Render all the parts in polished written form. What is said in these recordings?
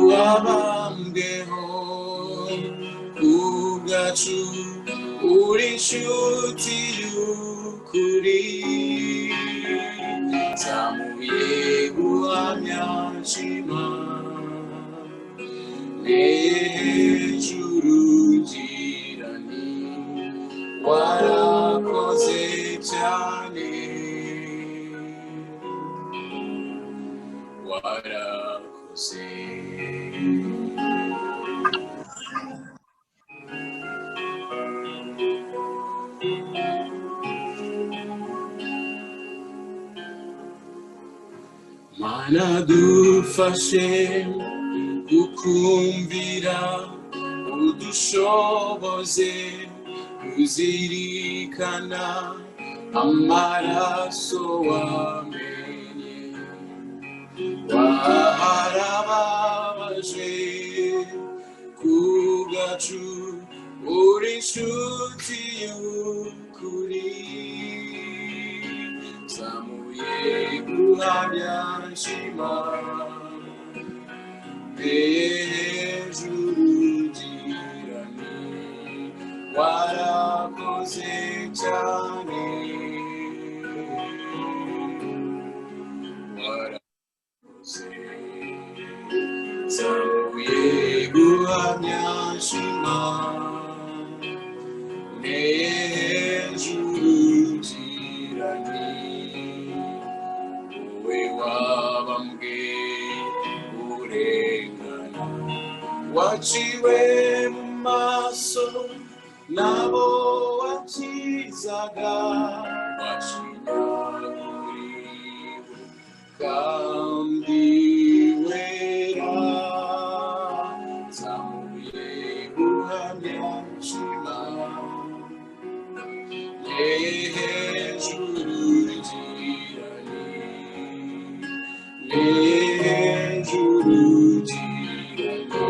Uwabambweho kubwacu, uri inshuti y'ukuri. Nzamuye guhamya nshima, hejuru ngira nti warakoze cyane, warakoze. Mana dufashe kukumvira, udushoboze kuzirikana amaraso wamenye, warababaje kubwacu, uri inshuti y'ukuri. Zamuye guhamya nshima, hejuru ngira nti warakoze cyane, warakoze. Zamuye guhamya nshima, hejuru ngira nti wowe wabambwe urengana, waciwe mu maso nabo wakizaga, washinyaguriwe kandi wera. Nzamuye guhamya nshima, hejuru ngira nti, hejuru ngira nti,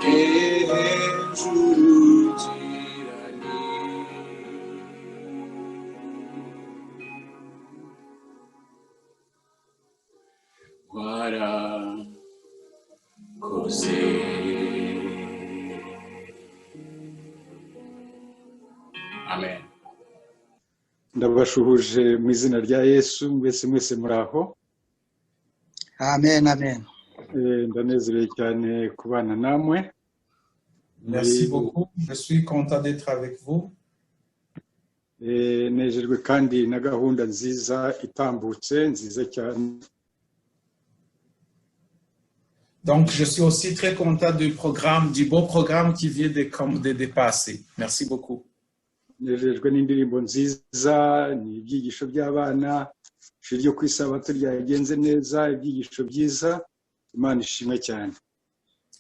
hejuru ngira nti warakoze. Amen. Ndabashuhuje mu izina rya Yesu, mwese mwese muraho. Amen, amen. Ndanezerewe cyane kubana namwe. Merci beaucoup. Je suis content d'être avec vous. Nejejwe kandi na gahunda nziza itambutse, nziza cyane. Donc, je suis aussi très content du programme, du beau programme qui vient de dépasser. Merci beaucoup. Nejejwe n'indirimbo nziza, ni ibyigisho by'abana, ishuri ryo ku isabato ryagenze neza, ibyigisho byiza, Imana ishimwe cyane.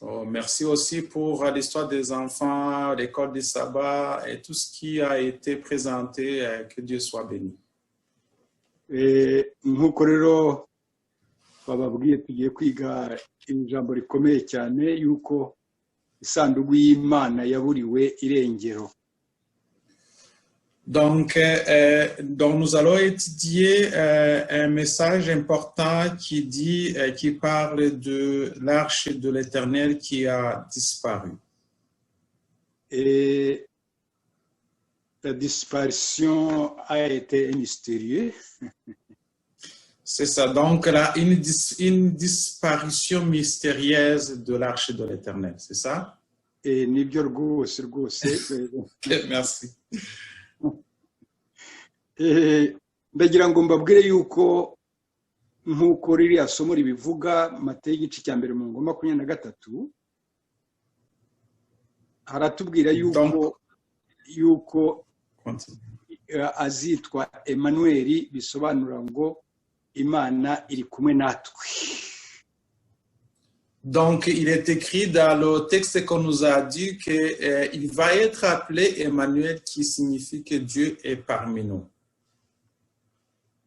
Oh, merci aussi pour l'histoire des enfants, l'école du sabbat et tout ce qui a été présenté. Que Dieu soit béni. Nk'uko rero bababwiye, tugiye kwiga ijambo rikomeye cyane yuko isanduku y'Imana yaburiwe irengero. Donc, nous allons étudier un message important qui parle de l'arche de l'Éternel qui a disparu. Et la disparition a été mystérieuse. C'est ça. Donc, là, une disparition mystérieuse de l'arche de l'Éternel, c'est ça? Et nibyo rwose rwose. Merci. Ndagira ngo mbabwire yuko nk'uko ririya somo ribivuga, Mateyo igice cya mbere mu ngoma 23, haratubwira yuko azitwa Emmanuel, bisobanura ngo Imana iri kumwe natwe. Donc, il est écrit dans le texte qu'on nous a dit qu'il va être appelé Emmanuel, qui signifie que Dieu est parmi nous.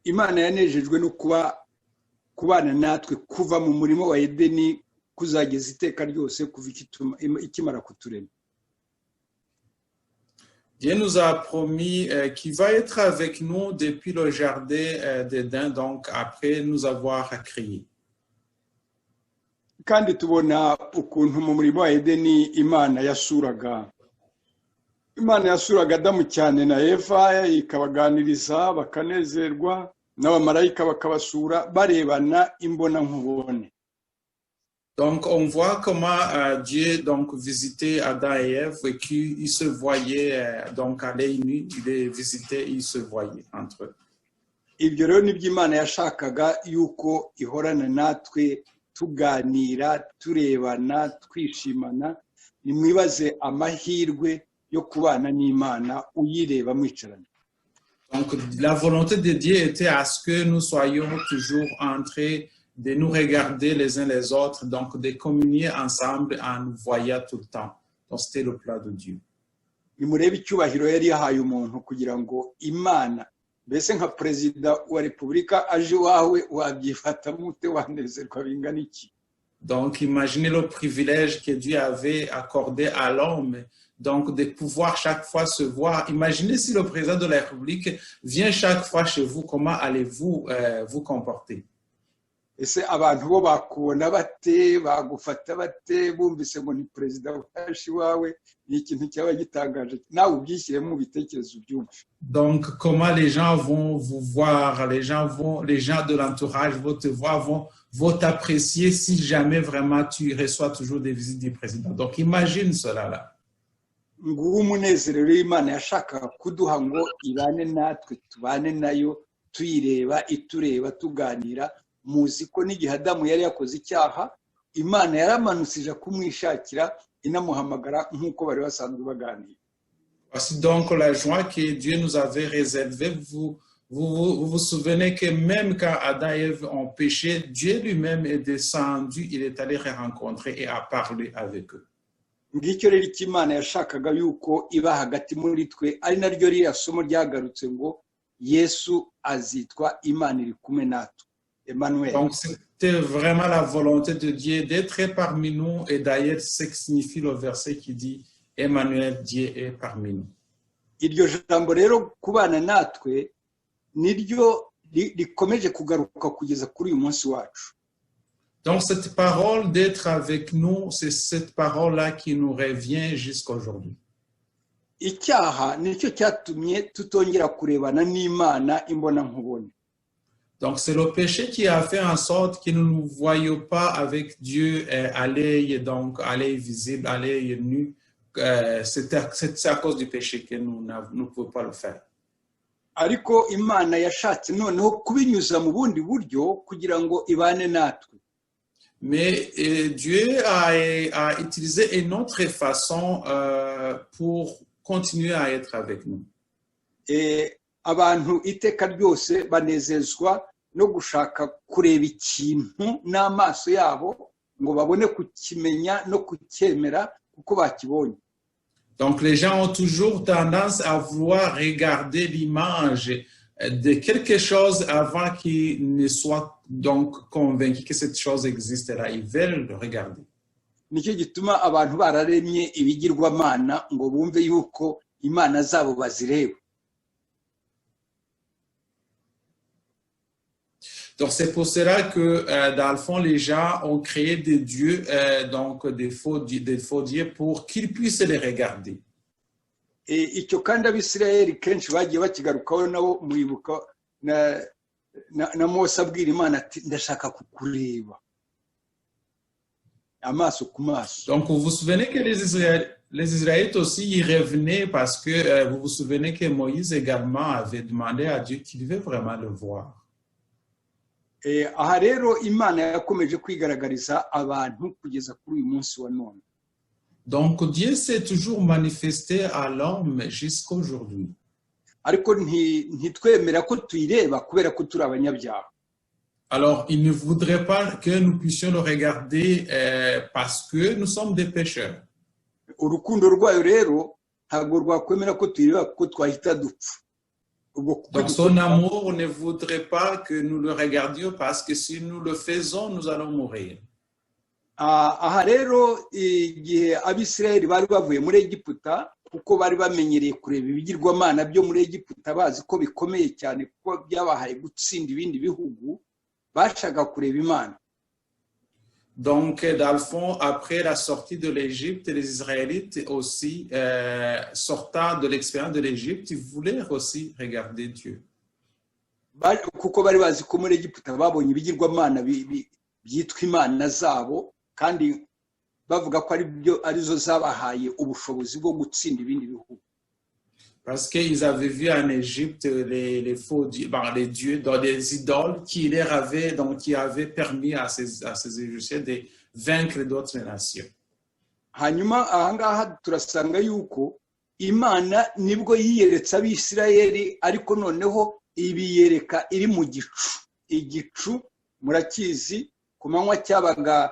Imana yanejejwe no kuba kubana natwe kuva mu murimo wa Edeni kuzageza iteka ryose, kuva ikimara kuturema. Dieu nous a promis qu'il va être avec nous depuis le jardin d'Éden, donc après nous avoir créés. Kandi tubona ukuntu mu murimo wa Edeni Imana yasuraga Adamu cyane na Eva, ikabaganiriza bakanezerwa, n'abamarayika bakabasura barebana imbonankubone. Donc, on voit comment Dieu donc visitait Adam et Ève et qu'ils se voyaient donc à l'œil nu, il les visitait, ils se voyaient entre eux. Ibyo rero nibyo Imana yashakaga, yuko ihorana natwe, tuganira, turebana, twishimana. Nimwibaze amahirwe yo kubana n'Imana uyireba mwicarana. Donc, la volonté de Dieu était à ce que nous soyons toujours en train de nous regarder les uns les autres, donc de communier ensemble en nous voyant tout le temps. Donc, c'était le plan de Dieu. Nimurebe icyubahiro yari yahaye umuntu kugira ngo Imana, mbese nka perezida wa repubulika aje iwawe, wabyifatamo ute? Wanezerwa bingana iki? Donc, imaginez le privilège que Dieu avait accordé à l'homme, donc de pouvoir chaque fois se voir. Imaginez si le président de la République vient chaque fois chez vous, comment allez-vous vous comporter? Ese abantu bo bakubona bate, bagufata bate bumvise ngo ni perezida waje iwawe? Ni ikintu cyaba gitangaje, nawe ubyishyiremo mu bitekerezo ubyumve. Donc, comment les gens vont vous voir, les gens de l'entourage vont te voir, vont t'apprécier si jamais vraiment tu reçois toujours des visites du président. Donc, imagine cela là. Nguwo umunezero rero Imana yashakaga kuduha, ngo ibane natwe, tubane nayo, tuyireba, itureba, tuganira. Muzi ko n'igihe Adamu yari yakoze icyaha, Imana yaramanutse ija kumwishakira, inamuhamagara nk'uko bari basanzwe baganira. Voici donc la joie que Dieu nous avait réservée. Vous vous souvenez que même quand Adam et Ève ont péché, Dieu lui-même est descendu, il est allé les rencontrer et a parlé avec eux. Ngicyo rero icyo Imana yashakaga, yuko iba hagati muri twe, ari naryo ririya somo ryagarutse ngo Yesu azitwa Imana iri kumwe natwe, Emmanuel. Donc, c'était vraiment la volonté de Dieu d'être parmi nous. Et d'ailleurs, c'est ce que signifie le verset qui dit Emmanuel, Dieu est parmi nous. Iryo jambo rero kubana natwe niryo rikomeje kugaruka kugeza kuri uyu munsi wacu. Donc, cette parole d'être avec nous, c'est cette parole-là qui nous revient jusqu'à aujourd'hui. Icyaha nicyo cyatumye tutongera kurebana n'Imana imbonankubone. Donc, c'est le péché qui a fait en sorte que nous ne nous voyions pas avec Dieu à l'œil, donc à l'œil visible, à l'œil nu. C'est à cause du péché que nous ne pouvons pas le faire. Ariko Imana yashatse noneho kubinyuza mu bundi buryo kugira ngo ibane natwe. Mais Dieu a utilisé une autre façon pour continuer à être avec nous. Abantu iteka ryose banezezwa no gushaka kureba ikintu n'amaso yabo ngo babone kukimenya no kucyemera kuko bakibonye. Donc, les gens ont toujours tendance à vouloir regarder l'image de quelque chose avant qu'ils ne soient donc convaincus que cette chose existe là. Ils veulent le regarder. Nicyo gituma abantu bararemye ibigirwamana ngo bumve yuko imana zabo bazireba. Donc, c'est pour cela que, dans le fond, les gens ont créé des dieux, donc des faux dieux, pour qu'ils puissent les regarder. Icyo kandi Abisirayeli kenshi bagiye bakigarukaho nabo. Muribuka na Mose abwira Imana ati: "Ndashaka kukureba amaso ku maso." Donc, vous vous souvenez que les Israélites aussi y revenaient parce que vous vous souvenez que Moïse également avait demandé à Dieu qu'il veut vraiment le voir. Aha rero Imana yakomeje kwigaragariza abantu kugeza kuri uyu munsi wa none. Donc, Dieu s'est toujours manifesté à l'homme jusqu'aujourd'hui. Ariko ntitwemera ko tuyireba kubera ko turi abanyabyaha. Alors, il ne voudrait pas que nous puissions le regarder parce que nous sommes des pécheurs. Urukundo rwayo rero ntabwo rwakwemera ko tuyireba kuko twahita dupfa ubwo kuko Donc, son amour ne voudrait pas que nous le regardions parce que si nous le faisons, nous allons mourir. Ah, aha rero igihe Abisirayeli bari bavuye muri Egiputa, kuko bari bamenyereye kureba ibigirwamana byo muri Egiputa, bazi ko bikomeye cyane kuko byabahaye gutsinda ibindi bihugu, bashaka kureba Imana. Donc, dans le fond, après la sortie de l'Égypte, les Israélites aussi, sortant de l'expérience de l'Égypte, ils voulaient aussi regarder Dieu. Kuko bari bazi ko muri Egiputa babonye ibigirwamana byitwa imana zabo, kandi bavuga ko ari byo arizo zabahaye ubushobozi bwo gutsinda ibindi bihugu. Parce qu'ils avaient vu en Égypte les faux dieux, bon, les dieux, dans des idoles qui leur avaient, donc, qui avaient permis à ces Égyptiens de vaincre d'autres nations. Hanyuma ahangaha turasanga yuko Imana nibwo yiyeretse Abisirayeli, ariko noneho ibiyereka iri mu gicu. Igicu murakizi, ku manywa cyabaga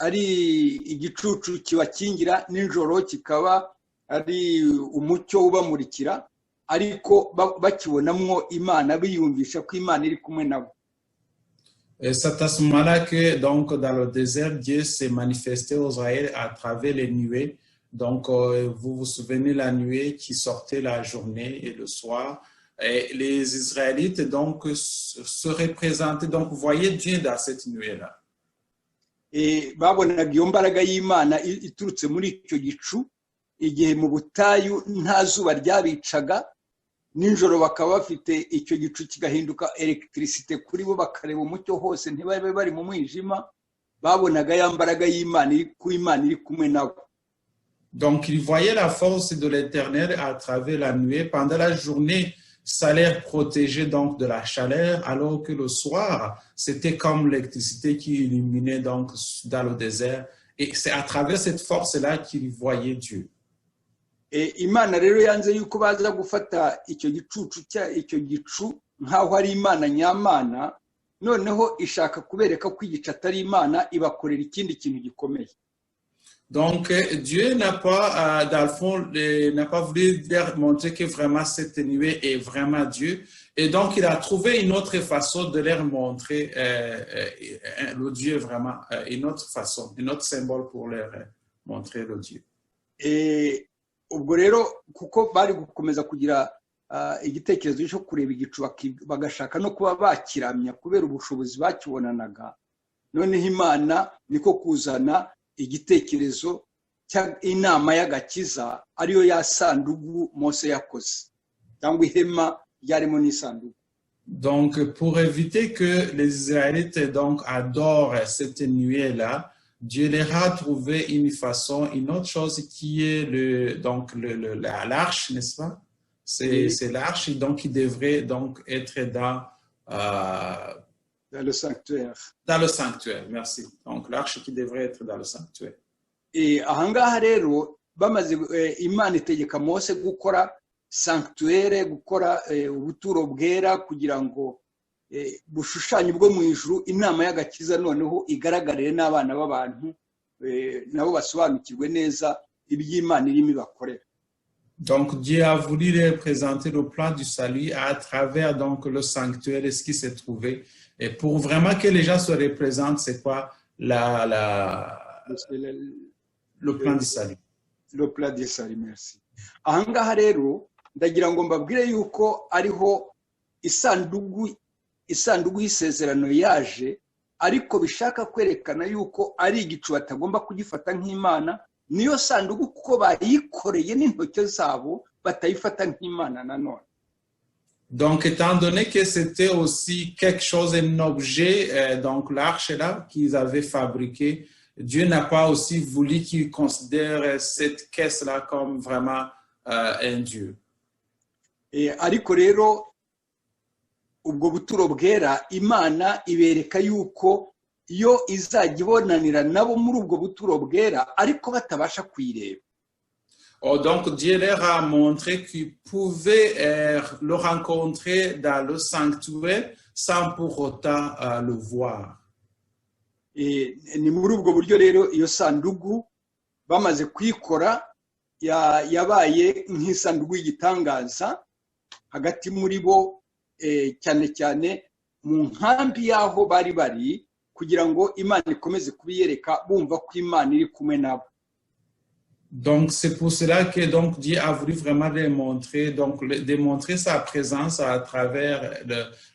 ari igicucu kibakingira, nijoro kikaba ari umucyo ubamurikira, ariko bakibonamwo Imana, biyumvisha ko Imana iri kumwe nabo. Et c'est à ce moment-là que, donc, dans le désert, Dieu s'est manifesté aux Israël à travers les nuées. Donc, vous vous souvenez la nuée qui sortait la journée et le soir. Et les Israélites, donc, se représentaient, donc, voyaient Dieu dans cette nuée-là. Babonaga iyo mbaraga y'Imana iturutse muri icyo gicu igihe mu butayu nta zuba ryabicaga, nijoro bakaba bafite icyo gicu kigahinduka électricité kuri bo, bakareba umucyo hose, ntibabe bari mu mwijima. Babonaga ya mbaraga y'Imana iri ku Imana iri kumwe nabo. Donc, ils voyaient la force de l'Éternel à travers la nuée. Pendant la journée, ça les protégeait donc de la chaleur, alors que le soir, c'était comme l'électricité qui illuminait donc dans le désert. Et c'est à travers cette force-là qu'ils voyaient Dieu. Imana rero yanze yuko baza gufata icyo gicucu cya icyo gicu nk'aho ari Imana nyamana. Noneho ishaka kubereka ko igicu atari Imana, ibakorera ikindi kintu gikomeye. Donc, Dieu n'a pas, dans le fond, n'a pas voulu leur montrer que vraiment cette nuée est vraiment Dieu. Et donc, il a trouvé une autre façon de leur montrer le Dieu vraiment, une autre façon, un autre symbole pour leur montrer le Dieu. Ubwo rero kuko bari gukomeza kugira igitekerezo cyo kureba igicu, bagashaka no kuba bakiramya kubera ubushobozi bakibonanaga, noneho Imana niko kuzana igitekerezo cy'inama y'agakiza, ariyo ya sanduku Mose yakoze, cyangwa ihema ryarimo n'isanduku. Donc, pour éviter que les Israélites donc adorent cette nuée-là, Dieu leur a trouvé une façon, une autre chose qui est le, donc l'arche, n'est-ce pas? C'est Oui. C'est l'arche donc qui devrait donc être Dans le sanctuaire. Dans le sanctuaire. Merci. Donc l'arche qui devrait être dans le sanctuaire. Ahangaha rero bamaze Imana itegeka Mose gukora sanctuaire, gukora ubuturo bwera, kugira ngo bushushanye ubwo mu ijuru, inama y'agakiza noneho igaragarire n'abana b'abantu, nabo basobanukirwe neza iby'Imana irimo ibakorera. Donc Dieu a voulu leur présenter le plan du salut à travers donc le sanctuaire et ce qui s'est trouvé. Et pour vraiment que les gens se représentent, c'est quoi le plan du salut. Le plan du salut, merci. Ahangaha rero ndagira ngo mbabwire yuko ariho isanduku y'isezerano yaje, ariko bishaka kwerekana yuko ari igicu, batagomba kugifata nk'Imana. Niyo sanduku, kuko bayikoreye n'intoki zabo, batayifata nk'Imana nanone. Donc, étant donné que c'était aussi quelque chose, un objet, donc l'arche là qu'ils avaient fabriqué, Dieu n'a pas aussi voulu qu'ils considèrent cette caisse-là comme vraiment un Dieu. Ariko rero ubwo buturo bwera, Imana ibereka yuko iyo izajya ibonanira nabo muri ubwo buturo bwera, ariko batabasha kuyireba. Oh, donc, Dieu leur a montré qu'ils pouvaient le rencontrer dans le sanctuaire sans pour autant le voir. Ni muri ubwo buryo rero iyo sanduku bamaze kuyikora yabaye nk'isanduku y'igitangaza hagati muri bo, cyane cyane mu nkambi y'aho bari bari, kugira ngo Imana ikomeze kubiyereka, bumva ko Imana iri kumwe nabo. Donc, c'est pour cela que donc, Dieu a voulu vraiment les montrer, donc, démontrer sa présence à travers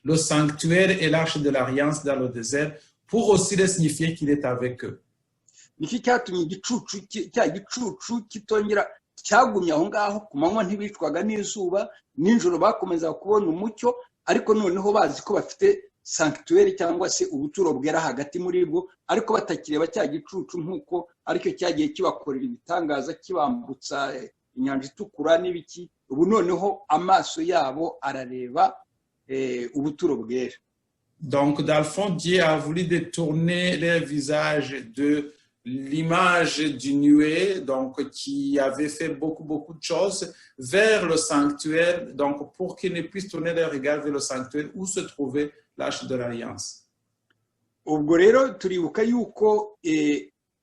le sanctuaire et l'arche de l'Alliance dans le désert, pour aussi les signifier qu'il est avec eux. Nicyo cyatumye igicucu cya gicucu kitongera, cyagumye aho ngaho. Ku manywa ntibicwaga n'izuba, nijoro bakomezaga kubona umucyo, ariko noneho bazi ko bafite sanctuaire cyangwa se ubuturo bwera hagati muri bwo, ariko batakireba cya gicucu nk'uko aricyo cyagiye kibakorera ibitangaza, kibambutsa Inyanja Itukura n'ibiki. Ubu noneho amaso yabo arareba ubuturo bwera. Donc, dans le fond, Dieu a voulu détourner les visages de l'image du nuée, donc qui avait fait beaucoup, beaucoup de choses, vers le sanctuaire, donc pour qu'ils ne puissent tourner leur regard vers le sanctuaire où se trouvait l'arche de l'Alliance. Ubwo rero turibuka yuko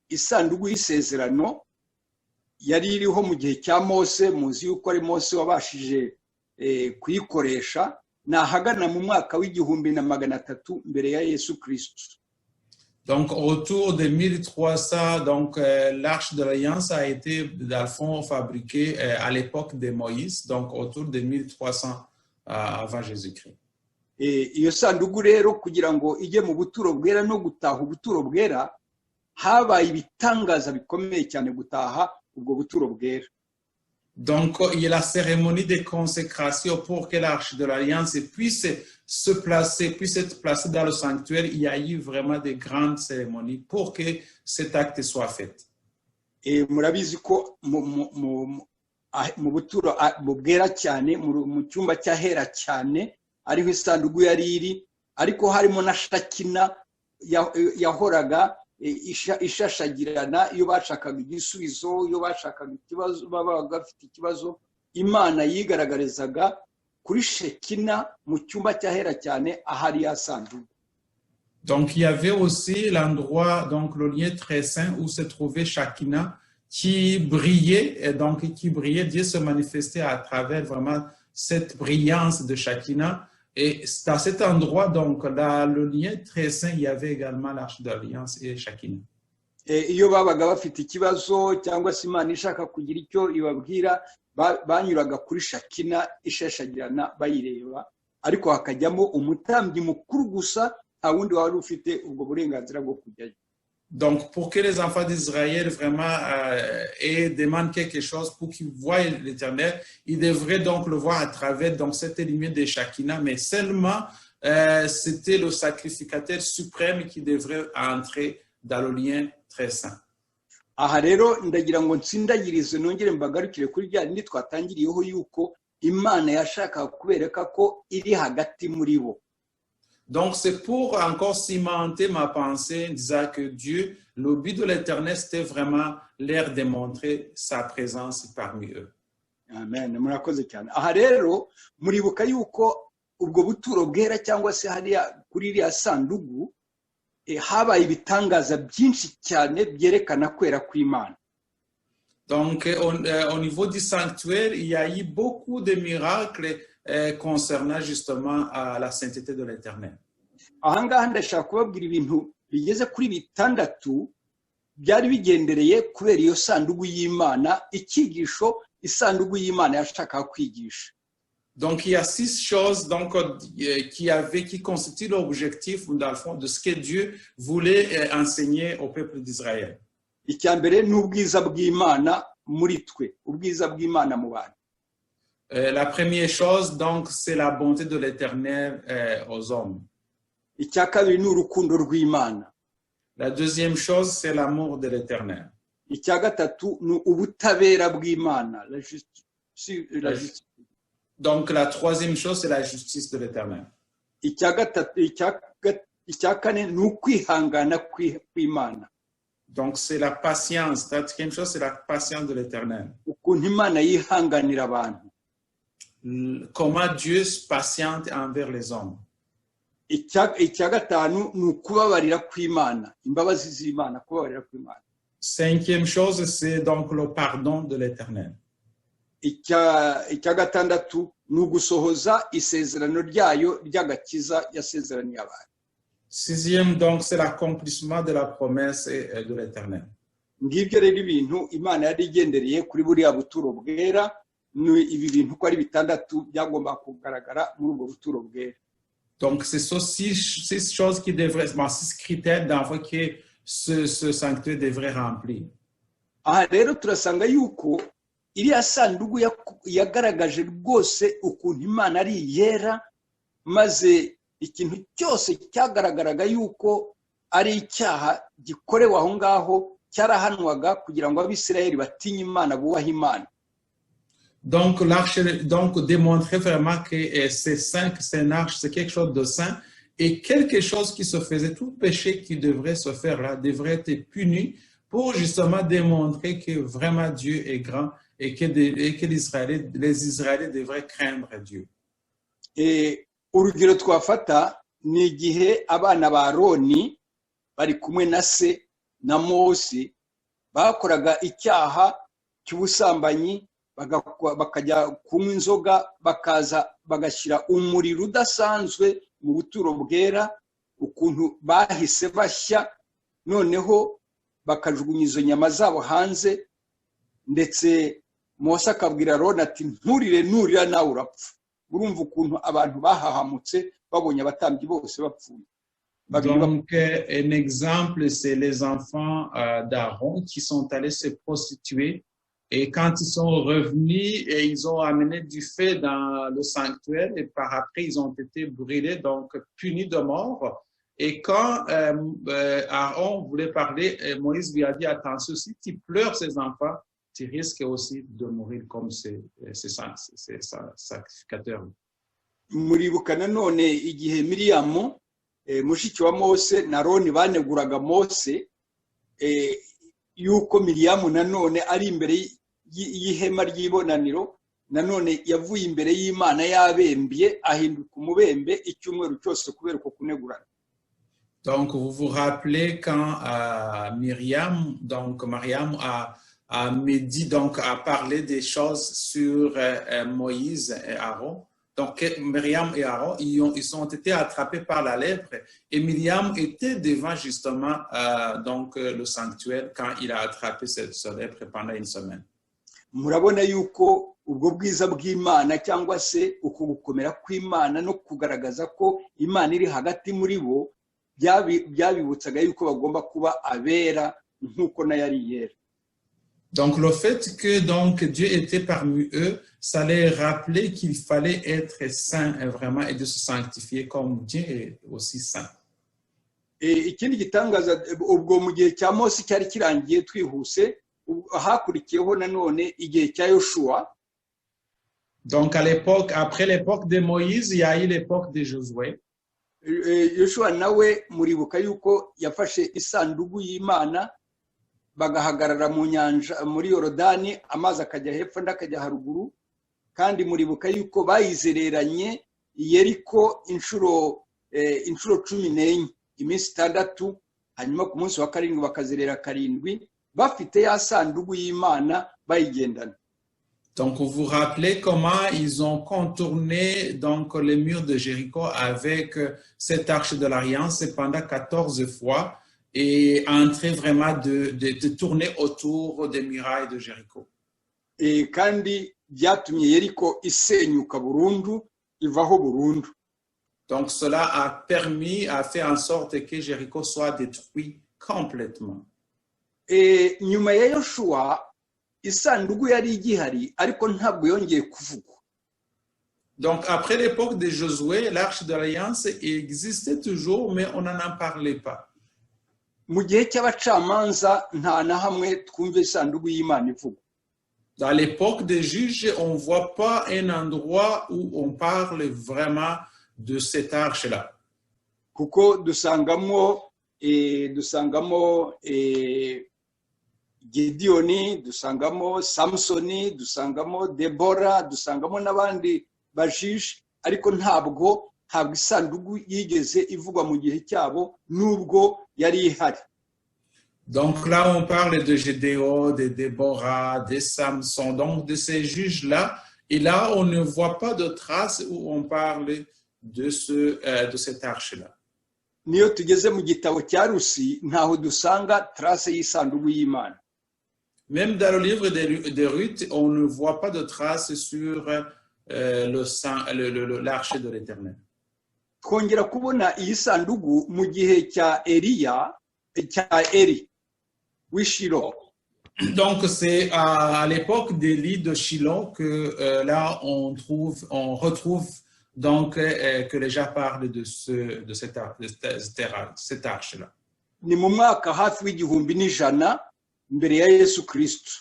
isanduku y'isezerano yari iriho mu gihe cya Mose. Muzi yuko ari Mose wabashije kuyikoresha, ni ahagana mu mwaka w'1300 mbere ya Yesu Kirisitu. Donc, autour de 1300, donc, l'arche de l'Alliance a été, dans le fond, fabriquée à l'époque de Moïse, donc autour de 1300 avant Jésus-Christ. Iyo sanduku rero, kugira ngo ijye mu buturo bwera no gutaha ubuturo bwera, habaye ibitangaza bikomeye cyane gutaha ubwo buturo bwera. Donc, il y a la cérémonie de consécration pour que l'arche de l'Alliance puisse se placer, puisse être placée dans le sanctuaire. Il y a eu vraiment des grandes cérémonies pour que cet acte soit fait. Murabizi ko mu buturo bwera cyane, mu cyumba cy'ahera cyane, ariho isanduku yari iri, ariko harimo na Shakina yahoraga ishashagirana. Iyo bashakaga igisubizo, iyo bashakaga ikibazo, babaga bafite ikibazo, Imana yigaragarizaga kuri Shekina mu cyumba cy'ahera cyane ahari ya sanduku. Donc, il y avait aussi l'endroit, donc le lieu très saint où se trouvait Shakina qui brillait, et donc qui brillait. Dieu se manifestait à travers vraiment cette brillance de Shakina. Et dans cet endroit, donc, dans le lieu très saint, il y avait également l'arche d'alliance et Shakina. Iyo babaga bafite ikibazo cyangwa se Imana ishaka kugira icyo ibabwira, banyuraga kuri Shakina ishashagirana bayireba, ariko hakajyamo umutambyi mukuru gusa, nta wundi wari ufite ubwo burenganzira bwo kujyayo. Donc, pour que les enfants d'Israël vraiment aient, demandent quelque chose pour qu'ils voient l'Éternel, ils devraient donc le voir à travers donc, cette lumière de Shakina, mais seulement c'était le sacrificateur suprême qui devrait entrer dans le lieu très saint. Aha rero ndagira ngo nsindagirize, nongere mbagarukire kuri rya rindi twatangiriyeho, yuko Imana yashakaga kubereka ko iri hagati muri bo. Donc, c'est pour encore cimenter ma pensée, disant que Dieu, le but de l'Éternel, c'était vraiment leur démontrer sa présence parmi eux. Amen, murakoze cyane. Aha rero muribuka yuko ubwo buturo bwera cyangwa se hariya kuri iriya sanduku habaye ibitangaza byinshi cyane byerekana kwera kw'Imana. Donc, au niveau du sanctuaire, il y a eu beaucoup de miracles concernant justement à la sainteté de l'Éternel. Ahangaha ndashaka kubabwira ibintu bigeze kuri bitandatu byari bigendereye kubera iyo sanduku y'Imana, icyigisho isanduku y'Imana yashakaga kwigisha. Donc, il y a six choses donc, qui constituent l'objectif, dans le fond, de ce que Dieu voulait enseigner au peuple d'Israël. Icya mbere ni ubwiza bw'Imana muri twe, ubwiza bw'Imana mu bantu. La première chose, donc, c'est la bonté de l'Éternel aux hommes. Icya kabiri ni urukundo rw'Imana. La deuxième chose, c'est l'amour de l'Éternel. Icya gatatu ni ubutabera bw'Imana, la justice. Donc, la troisième chose, c'est la justice de l'Éternel. Icya gatatu, icya kane ni ukwihangana kw'Imana. Donc, c'est la patience. La quatrième chose, c'est la patience de l'Éternel. Ukuntu Imana yihanganira abantu. Comment Dieu se patiente envers les hommes. Icya gatanu ni ukubabarira kw'Imana, imbabazi z'Imana, kubabarira kw'Imana. Cinquième chose, c'est donc le pardon de l'Éternel. Icya gatandatu ni ugusohoza isezerano ryayo ry'agakiza yasezeraniye abantu. Sixième, donc, c'est l'accomplissement de la promesse de l'Éternel. Ngibyo rero ibintu Imana yari igendereye kuri buriya buturo bwera, ni ibi bintu uko ari bitandatu byagomba kugaragara muri ubwo buturo bwera. Donc, c'est ça, six choses qui devraient, bon, six critères d'envoi que ce sanctuaire devrait remplir. Aha rero turasanga yuko iriya sanduku yagaragaje rwose ukuntu Imana ari iyera, maze ikintu cyose cyagaragaraga yuko ari icyaha gikorewe aho ngaho cyarahanwaga kugira ngo Abisirayeli batinye Imana, bubahe Imana. Donc, l'arche, donc, démontrait vraiment que c'est saint, que c'est une arche, c'est quelque chose de saint. Et quelque chose qui se faisait, tout péché qui devrait se faire là, devrait être puni pour justement démontrer que vraiment Dieu est grand et que les Israéliens devraient craindre Dieu. Urugero twafata ni igihe abana ba Aroni bari kumwe na se na Mose bakoraga icyaha cy'ubusambanyi, bakajya kunywa inzoga, bakaza bagashyira umuriro udasanzwe mu buturo bwera, ukuntu bahise bashya, noneho bakajugunya izo nyama zabo hanze, ndetse Mose akabwira Aroni ati: "Nturire, nurira nawe urapfa." Urumva ukuntu abantu bahahamutse babonye abatambyi bose bapfuye babiri. Donc, un exemple, c'est les enfants d'Aaron qui sont allés se prostituer. Et quand ils sont revenus, et ils ont amené du feu dans le sanctuaire et par après, ils ont été brûlés, donc punis de mort. Et quand Aaron voulait parler, Moïse lui a dit: "Attention, si tu pleures ces enfants, tu risques aussi de mourir comme ces sacrificateurs." Muribuka nanone igihe Miriyamu, mushiki wa Mose, na Aroni baneguraga Mose, yuko Miriyamu nanone ari imbere y'ihema ry'ibonaniro, nanone yavuye imbere y'Imana yabembye, ahinduka umubembe icyumweru cyose kubera uko kunegurana. Donc, vous vous rappelez quand Myriam, donc Mariam a médit, donc a parlé des choses sur Moïse et Aaron. Donc, Myriam et Aaron, ils ont été attrapés par la lèpre et Myriam était devant justement donc, le sanctuaire quand il a attrapé cette lèpre pendant une semaine. Murabona yuko ubwo bwiza bw'Imana cyangwa se uku gukomera kw'Imana no kugaragaza ko Imana iri hagati muri bo byabibutsaga yuko bagomba kuba abera nk'uko nayo ari iyera. Donc, le fait que donc, Dieu était parmi eux, ça les rappelait qu'il fallait être saint vraiment et de se sanctifier comme Dieu est aussi saint. Ikindi gitangaza, ubwo mu gihe cya Mose cyari kirangiye, twihuse, hakurikiyeho nanone igihe cya Yoshuwa. Donc, à l'époque, après l'époque de Moïse, il y a eu l'époque de Josué. Yoshuwa nawe muribuka yuko yafashe isanduku y'Imana, bagahagarara mu nyanja muri Yorodani, amazi akajya hepfo andi akajya haruguru, kandi muribuka yuko bayizereranye Yeriko inshuro 14, iminsi 6, hanyuma ku munsi wa karindwi bakazerera karindwi bafite ya sanduku y'Imana bayigendana. Donc, vous vous rappelez comment ils ont contourné donc, les murs de Jéricho avec cette arche de l'Alliance pendant 14 fois et en train vraiment de tourner autour des murailles de Jéricho. Kandi byatumye Yeriko isenyuka burundu, ivaho burundu. Donc, cela a permis, a fait en sorte que Jéricho soit détruit complètement. Nyuma ya Yoshuwa isanduku yari igihari, ariko ntabwo yongeye kuvugwa. Donc, après l'époque de Josué, l'arche de l'Alliance existait toujours, mais on n'en en parlait pas. Mu gihe cy'abacamanza nta na hamwe twumva isanduku y'Imana ivugwa. Dans l'époque des juges, on ne voit pas un endroit où on parle vraiment de cette arche-là. Kuko dusangamo Gidiyoni, dusangamo Samusoni, dusangamo Debora, dusangamo n'abandi bajije, ariko ntabwo isanduku yigeze ivugwa mu gihe cyabo nubwo yari ihari. Donc là, on parle de Gédéon, de Déborah, de Samson, donc de ces juges-là. Et là, on ne voit pas de traces où on parle de cette arche-là. Niyo tugeze mu gitabo cya Rusi ntaho dusanga trace y'isanduku y'Imana. Même dans le livre de Ruth, on ne voit pas de traces sur le sang, l'arche de l'Éternel. Twongera kubona iyi sanduku mu gihe cya Eliya. Cya Eri w'i Shilo. Donc, c'est à l'époque d'Élie de Shiloh que là, on retrouve donc que les gens parlent de, ce, de cette, ar- de cette, cette arche-là. Ni mu mwaka hafi w'1100 mbere ya Yesu Kristo.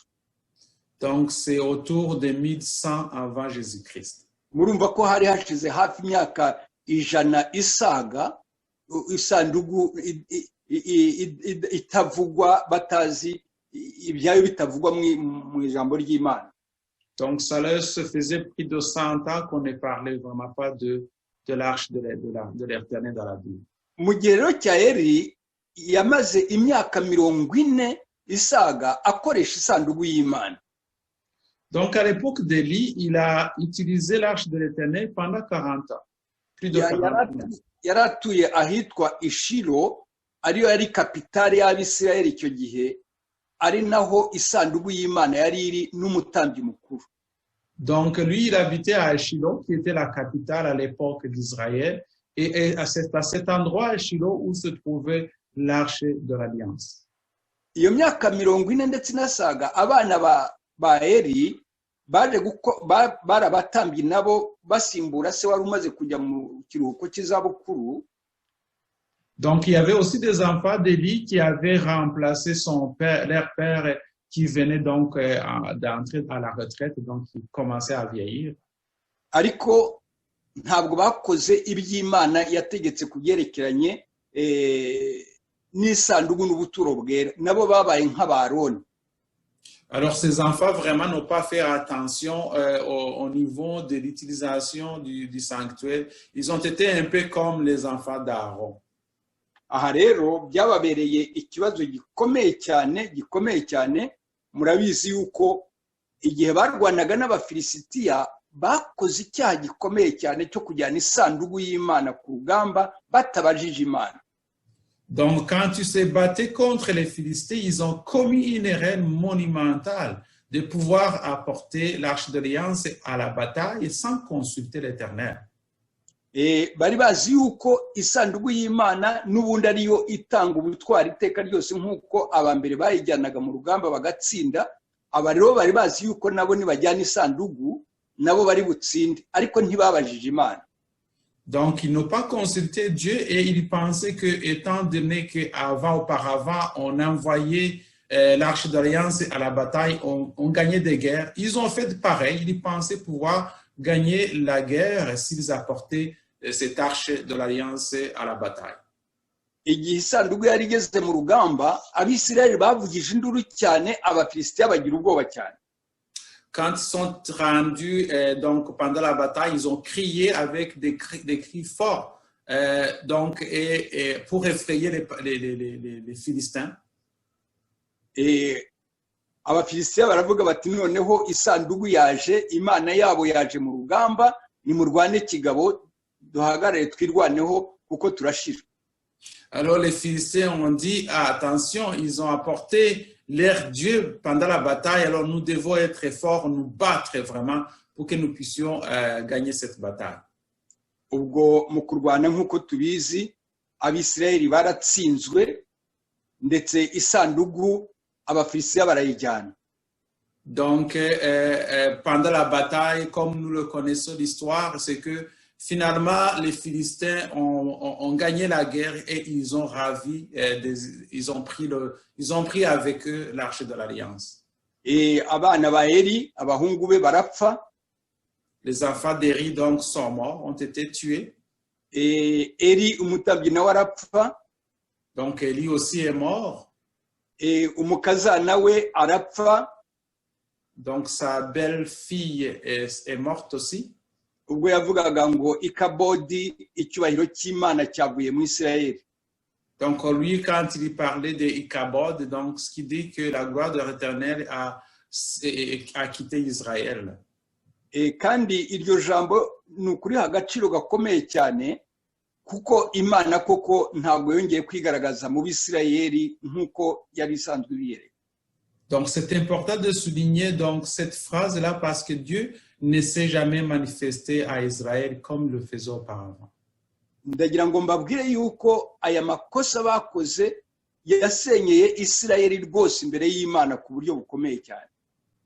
Donc, c'est autour de 1100 avant Jésus-Christ. Murumva ko hari hashize hafi imyaka 100 isaga isanduku itavugwa, batazi ibyayo, bitavugwa mu ijambo ry'Imana. Donc, ça leur se faisait plus de 100 ans qu'on ne parlait vraiment pas de l'arche de l'Éternel dans la Bible. Mu gihe rero cya Eri, yamaze imyaka 40 isaga akoresha isanduku y'Imana. Donc, à l'époque d'Élie, il a utilisé l'arche de l'Éternel pendant 40 ans. Plus de 40 ans. Yari atuye ahitwa i Shilo, ariyo yari kapitale y'Abisirayeli icyo gihe, ari naho isanduku y'Imana yari iri n'umutambyi mukuru. Donc, lui, il habitait à Shiloh, qui était la capitale à l'époque d'Israël. Et à cet endroit, à Shiloh, où se trouvait l'arche de l'Alliance. Iyo myaka 40 ndetse inasaga, abana ba Eri baje bari abatambyi nabo, basimbura se wari umaze kujya mu kiruhuko cy'izabukuru. Donc, il y avait aussi des enfants d'Élie qui avaient remplacé son père, leur père qui venait donc d'entrer à la retraite, donc qui commençait à vieillir. Ariko ntabwo bakoze iby'Imana yategetse ku byerekeranye n'isanduku n'ubuturo bwera. Nabo babaye nk'Abaroni. Alors, ces enfants vraiment n'ont pas fait attention au niveau de l'utilisation du sanctuaire. Ils ont été un peu comme les enfants d'Aaron. Aha rero byababereye ikibazo gikomeye cyane, gikomeye cyane. Murabizi yuko igihe barwanaga n'Abafilisitiya, bakoze icyaha gikomeye cyane cyo kujyana isanduku y'Imana ku rugamba batabajije Imana. Donc, quand ils se battaient contre les Philistins, ils ont commis une erreur monumentale de pouvoir apporter l'arche de l'Alliance à la bataille sans consulter l'Éternel. Bari bazi yuko isanduku y'Imana n'ubundi ariyo itanga ubutwari iteka ryose, nk'uko aba mbere bayijyanaga mu rugamba bagatsinda. Aba rero bari bazi yuko nabo nibajyana isanduku nabo bari butsinde, ariko ntibabajije Imana. Donc, ils n'ont pas consulté Dieu et ils pensaient que, étant donné qu'avant, auparavant, on envoyait l'arche d'alliance à la bataille, on gagnait des guerres. Ils ont fait pareil. Ils pensaient pouvoir gagner la guerre s'ils apportaient cette arche de l'alliance à la bataille. Igihe isanduku yari igeze mu rugamba, Abisirayeli bavugije induru cyane, Abafilisitiya bagira ubwoba cyane. Quand ils sont rendus donc pendant la bataille, ils ont crié avec des cris forts, donc et pour effrayer les Philistins. Abafilisitiya baravuga bati: "Noneho isanduku yaje, Imana yabo yaje mu rugamba, nimurwane kigabo, duhagarare twirwaneho kuko turashira." Alors les Philistins ont dit: "Ah, attention, ils ont apporté leur Dieu pendant la bataille, alors nous devons être forts, nous battre vraiment pour que nous puissions gagner cette bataille." Ubwo mu kurwana, nk'uko tubizi, Abisirayeli baratsinzwe, ndetse isanduku Abafilisitiya barayijyana. Donc, pendant la bataille, comme nous le connaissons l'histoire, c'est que finalement, les Philistins ont gagné la guerre et ils ont ravi, ils ont pris avec eux l'arche de l'Alliance. Abana ba Eri, abahungu be barapfa. Les enfants d'Éli, donc, sont morts, ont été tués. Eri umutambyi nawe arapfa. Donc, Éli aussi est mort. Umukazana we arapfa. Donc, sa belle-fille est morte aussi. Ubwo yavugaga ngo Ikabodi, icyubahiro cy'Imana cyavuye mu Isirayeli. Donc, lui, quand il parlait de Ichabod, donc, ce qui dit que la gloire de l'Éternel a quitté Israël. Kandi iryo jambo ni ukuriha agaciro gakomeye cyane, kuko Imana koko ntabwo yongeye kwigaragaza mu Bisirayeli nk'uko yari isanzwe ibiyereka. Donc, c'est important de souligner donc cette phrase-là parce que Dieu ne s'est jamais manifesté à Israël comme le faisait auparavant. Ndagira ngo mbabwire yuko aya makosa bakoze Yasenyeye Isirayeli rwose imbere y'Imana ku buryo bukomeye cyane.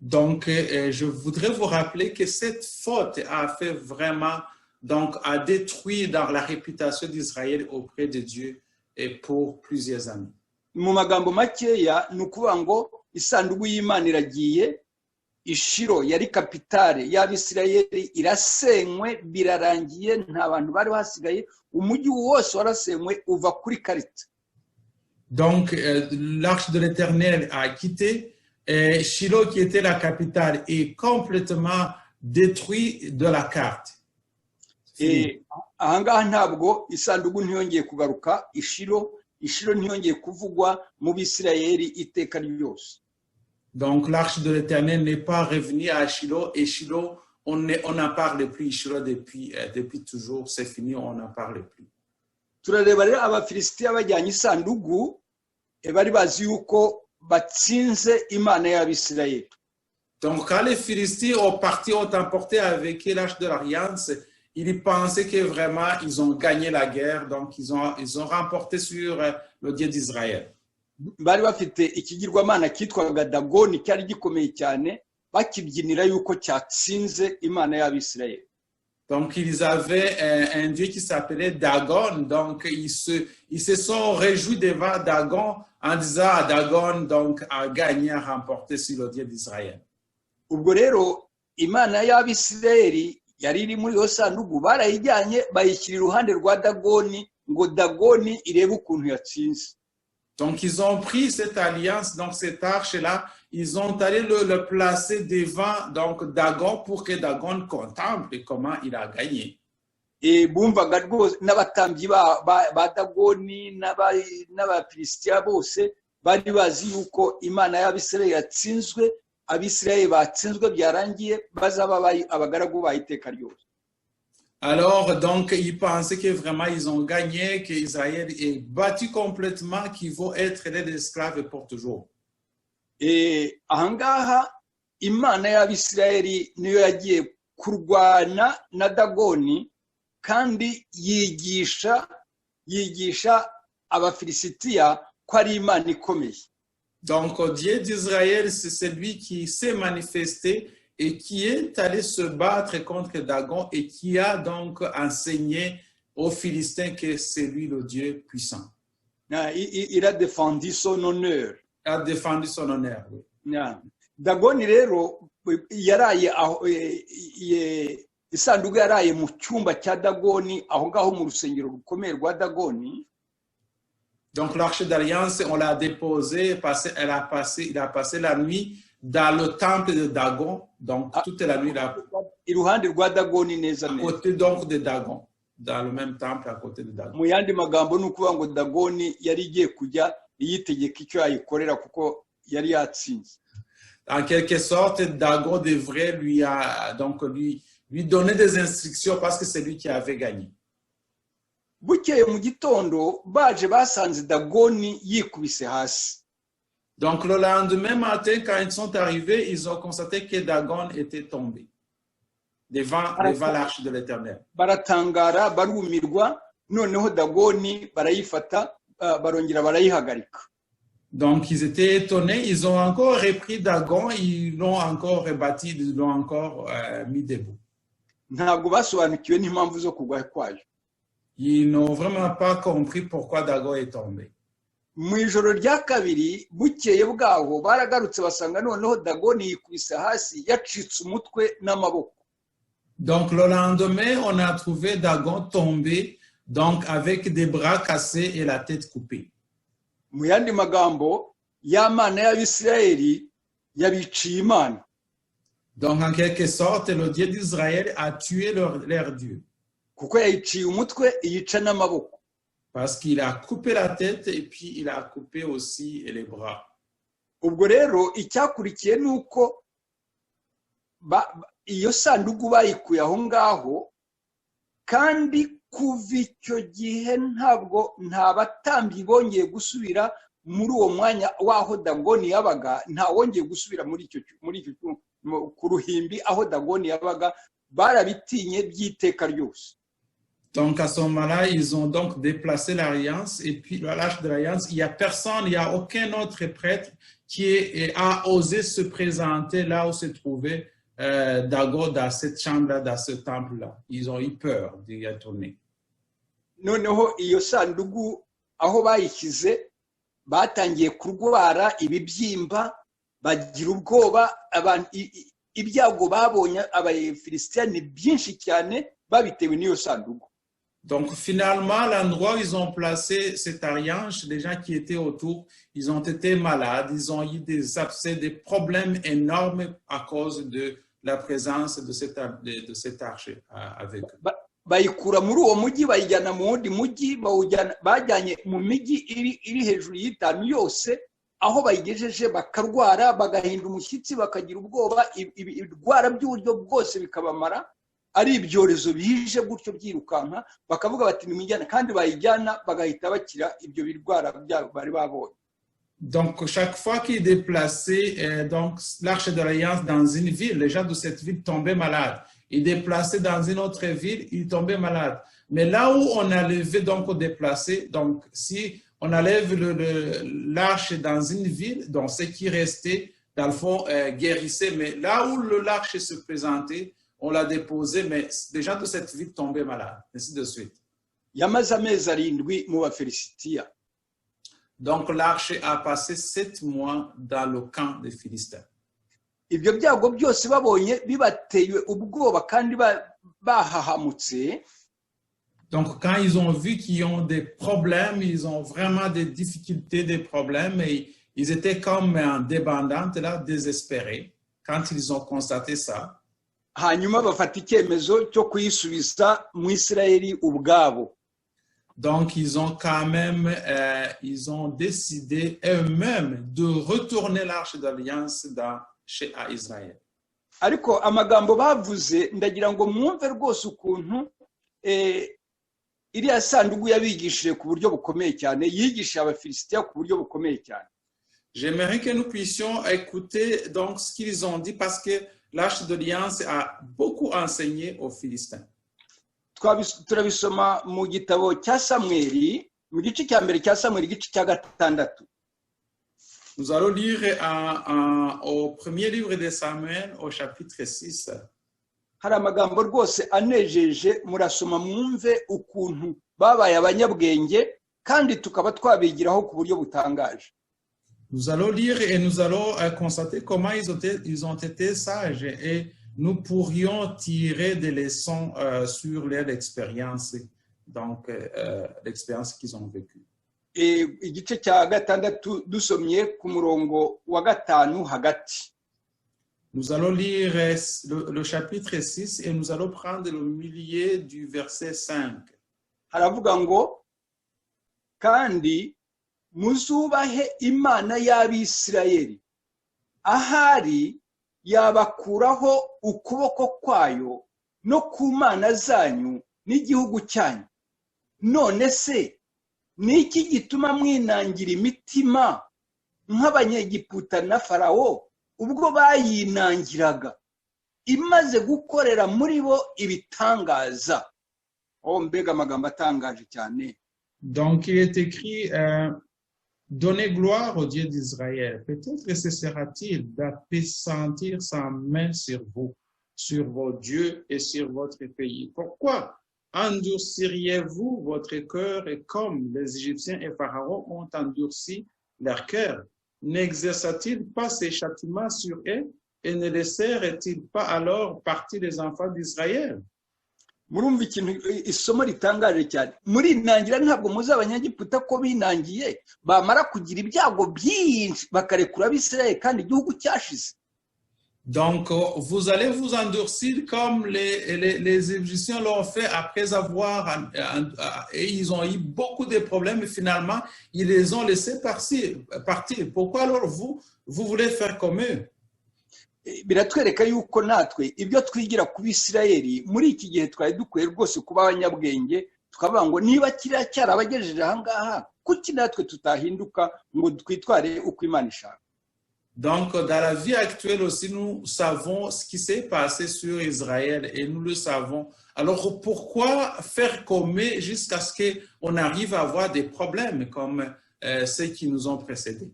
Donc, je voudrais vous rappeler que cette faute a fait vraiment, donc, a détruit dans la réputation d'Israël auprès de Dieu et pour plusieurs années. Mu magambo makeya ni ukuvuga ngo isanduku y'Imana iragiye, Ishiro yari capitale y'Abisirayeli irasenywe, birarangiye, nta bantu bari basigaye, umujyi wose warasenywe uva kuri karita. Donc, l'arche de l'Éternel a quitté et Shiloh, qui était la capitale, est complètement détruit de la carte. Fini. Ahangaha ntabwo isanduku ntiyongeye kugaruka Ishiro, Ishiro ntiyongeye kuvugwa mu Bisirayeli iteka ryose. Donc, l'arche de l'Éternel n'est pas revenue à Shiloh et Shiloh, on n'en parle plus. Shiloh depuis toujours, c'est fini, on n'en parle plus. Turareba rero Abafilisitiya bajyanye isanduku, bari bazi yuko batsinze Imana y'Abisirayeli. Donc, quand les Philistins ont parti, ont emporté avec eux l'arche de l'Alliance, ils pensaient que vraiment, ils ont gagné la guerre, donc ils ont remporté sur le Dieu d'Israël. Bari bafite ikigirwamana cyitwaga Dagoni cyari gikomeye cyane, bakibyinira yuko cyatsinze Imana y'Abisirayeli. Donc, ils avaient un dieu qui s'appelait Dagon. Donc, ils se sont réjouis devant Dagon en disant à Dagon, donc, a gagné, a remporté sur le Dieu d'Israël. Ubwo rero Imana y'Abisirayeli yari iri muri iyo sanduku barayijyanye bayishyira iruhande rwa Dagoni ngo Dagoni irebe ukuntu yatsinze. Donc, ils ont pris cette alliance, donc cette arche-là, ils ont allé le placer devant donc, Dagon pour que Dagon contemple comment il a gagné. Bumvaga rwose n'abatambyi ba Dagoni n'Abafilisitiya bose bari bazi yuko Imana y'Abisirayeli yatsinzwe, Abisirayeli batsinzwe byarangiye bazaba bari abagaragu bayo iteka ryose. Alors, donc, ils pensaient que vraiment ils ont gagné, qu'Israël est battu complètement, qu'ils vont être les esclaves pour toujours. Ahangaha Imana y'Abisirayeli niyo yagiye kurwana na Dagoni kandi yigisha Abafilisitiya ko ari Imana ikomeye. Donc, Dieu d'Israël, c'est celui qui s'est manifesté et qui est allé se battre contre Dagon et qui a donc enseigné aux Philistins que c'est lui le Dieu puissant. Il a défendu son honneur. A défendu son honneur. Oui. Dagoni rero yaraye aho, isanduku yaraye mu cyumba cya Dagoni aho ngaho mu rusengero rukomeye rwa Dagoni. Donc, l'arche d'alliance, on l'a déposée, passé, elle a passé, il a passé la nuit dans le temple de Dagon. Donc, toute la nuit, là, iruhande rwa Dagoni neza à neza. Côté donc de Dagon, dans le même temple à côté de Dagon. Mu yandi magambo ni ukuvuga ngo Dagoni yari igiye kujya iyitegeka icyo yayikorera kuko yari yatsinze. En quelque sorte, Dagon devrait donc lui donner des instructions parce que c'est lui qui avait gagné. Bukeye mu gitondo baje basanze Dagoni yikubise hasi. Donc, le lendemain matin, quand ils sont arrivés, ils ont constaté que Dagon était tombé devant l'arche de l'Éternel. Baratangara barumirwa, noneho Dagoni barayifata, barongera barayihagarika. Donc, ils étaient étonnés. Ils ont encore repris Dagon, ils l'ont encore rebâti, ils l'ont encore mis debout. Ntabwo basobanukiwe n'impamvu zo kugwa kwayo. Ils n'ont vraiment pas compris pourquoi Dagon est tombé. Mu ijoro rya kabiri bukeye bwaho baragarutse basanga noneho Dagoni yikubise hasi yacitse umutwe n'amaboko. Donc, le lendemain, on a trouvé Dagon tombé, donc avec des bras cassés et la tête coupée. Mu yandi magambo ya Mana y'Abisirayeli yabiciye Imana. Donc, en quelque sorte, le Dieu d'Israël a tué leur Dieu kuko yayiciye umutwe iyica n'amaboko. Parce qu'il a coupé la tête et puis il a coupé aussi les bras. Ubwo rero icyakurikiye ni uko iyo sanduku bayikuye aho ngaho kandi kuva icyo gihe ntabwo nta batambyi bongeye gusubira muri uwo mwanya w'aho Dagoni yabaga, nta wongeye gusubira muri icyo ku ruhimbi aho Dagoni yabaga, barabitinye by'iteka ryose. Donc, à ce moment-là, ils ont donc déplacé l'alliance et puis l'arche de l'alliance, il n'y a personne, il n'y a aucun autre prêtre qui a osé se présenter là où se trouvait Dagon, dans cette chambre-là, dans ce temple-là. Ils ont eu peur d'y retourner. Noneho iyo sanduku aho bayishyize batangiye kurwara ibibyimba bagira ubwoba abantu ibyago babonye Abafilisitiya ni byinshi cyane babitewe n'iyo sanduku. Donc, finalement, l'endroit où ils ont placé cette alliance, les gens qui étaient autour, ils ont été malades, ils ont eu des abcès, des problèmes énormes à cause de la présence de cette arche avec eux. Bayikura muri uwo mujyi bayijyana mu wundi mujyi bajyanye mu mijyi iri hejuru y'itanu yose aho bayigejeje bakarwara bagahinda umushyitsi bakagira ubwoba ibirwara by'uburyo bwose bikabamara ari ibyorezo bije gutyo byirukanka bakavuga bati nimujyane kandi bayijyana bagahita bakira ibyo birwara byabo bari babonye. Donc, chaque fois qu'ils déplaçaient donc, l'arche de l'alliance dans une ville, les gens de cette ville tombaient malades. Ils déplaçaient dans une autre ville, ils tombaient malades. Mais là où on a levé, donc, on déplaçait, donc, si on enlève l'arche dans une ville, donc, ce qui restait, dans le fond, guérissait. Mais là où l'arche se présentait, on l'a déposé, mais les gens de cette ville tombaient malades, ainsi de suite. Yamaze amezi 7 mu Bafilisitiya. Donc, l'arche a passé 7 mois dans le camp des Philistins. Ibyo byago byose babonye bibateye ubwoba kandi bahahamutse. Donc, quand ils ont vu qu'ils ont des problèmes, ils ont vraiment des difficultés, des problèmes, et ils étaient comme en débandade, là, désespérés, quand ils ont constaté ça. Hanyuma bafata icyemezo cyo kuyisubiza mu Isirayeli ubwabo. Donc, ils ont quand même, ils ont décidé eux-mêmes de retourner l'arche d'alliance chez à Israël. Ariko amagambo bavuze ndagira ngo mwumve rwose ukuntu iriya sanduku yabigishije ku buryo bukomeye cyane yigishije Abafilisitiya ku buryo bukomeye cyane. J'aimerais que nous puissions écouter donc ce qu'ils ont dit parce que l'arche d'alliance a beaucoup enseigné aux Philistins. Turabisoma mu gitabo cya Samweli mu gice cya mbere cya Samweli igice cya gatandatu. Nous allons lire au premier livre de Samuel, au chapitre 6. Hari amagambo rwose anejeje murasoma mwumve ukuntu babaye abanyabwenge kandi tukaba twabigiraho ku buryo butangaje. Nous allons lire et nous allons constater comment ils ont été sages et nous pourrions tirer des leçons sur leur expérience, donc l'expérience qu'ils ont vécue. Igice cya gatandatu dusomye ku murongo wa gatanu hagati. Nous allons lire le chapitre 6 et nous allons prendre le milieu du verset 5. Haravuga ngo kandi muzubahe Imana y'Abisirayeli ahari yabakuraho ukuboko kwayo no ku mana zanyu n'igihugu cyanyu none se ni iki gituma mwinangira imitima nk'Abanyegiputa na Farawo ubwo bayinangiraga imaze gukorera muri bo ibitangaza oh mbega amagambo atangaje cyane. Donc, il est écrit, Donnez gloire au Dieu d'Israël. Peut-être cessera-t-il d'appesantir sa main sur vous, sur vos dieux et sur votre pays. Pourquoi endurciriez-vous votre cœur et comme les Égyptiens et Pharaon ont endurci leur cœur? N'exerça-t-il pas ses châtiments sur eux et ne laisserait-il pas alors partir les enfants d'Israël? Murumva ikintu isomo ritangaje cyane murinangira ntabwo muzi Abanyegiputa ko binangiye bamara kugira ibyago byinshi bakarekura Abisirayeli kandi igihugu cyashize. Donc, vous allez vous endurcir comme les Égyptiens l'ont fait après avoir, et ils ont eu beaucoup de problèmes, et finalement, ils les ont laissés partir. Partir. Pourquoi alors vous, vous voulez faire comme eux? Biratwereka yuko natwe ibyo twigira ku Bisirayeli muri iki gihe twari dukwiye rwose kuba abanyabwenge tukavuga ngo niba kiriya cyarabagejeje aha ngaha kuki natwe tutahinduka ngo twitware uko Imana ishaka. Donc, dans la vie actuelle aussi, nous savons ce qui s'est passé sur Israël et nous le savons. Alors, pourquoi faire comme jusqu'à ce qu'on arrive à avoir des problèmes comme ceux qui nous ont précédés?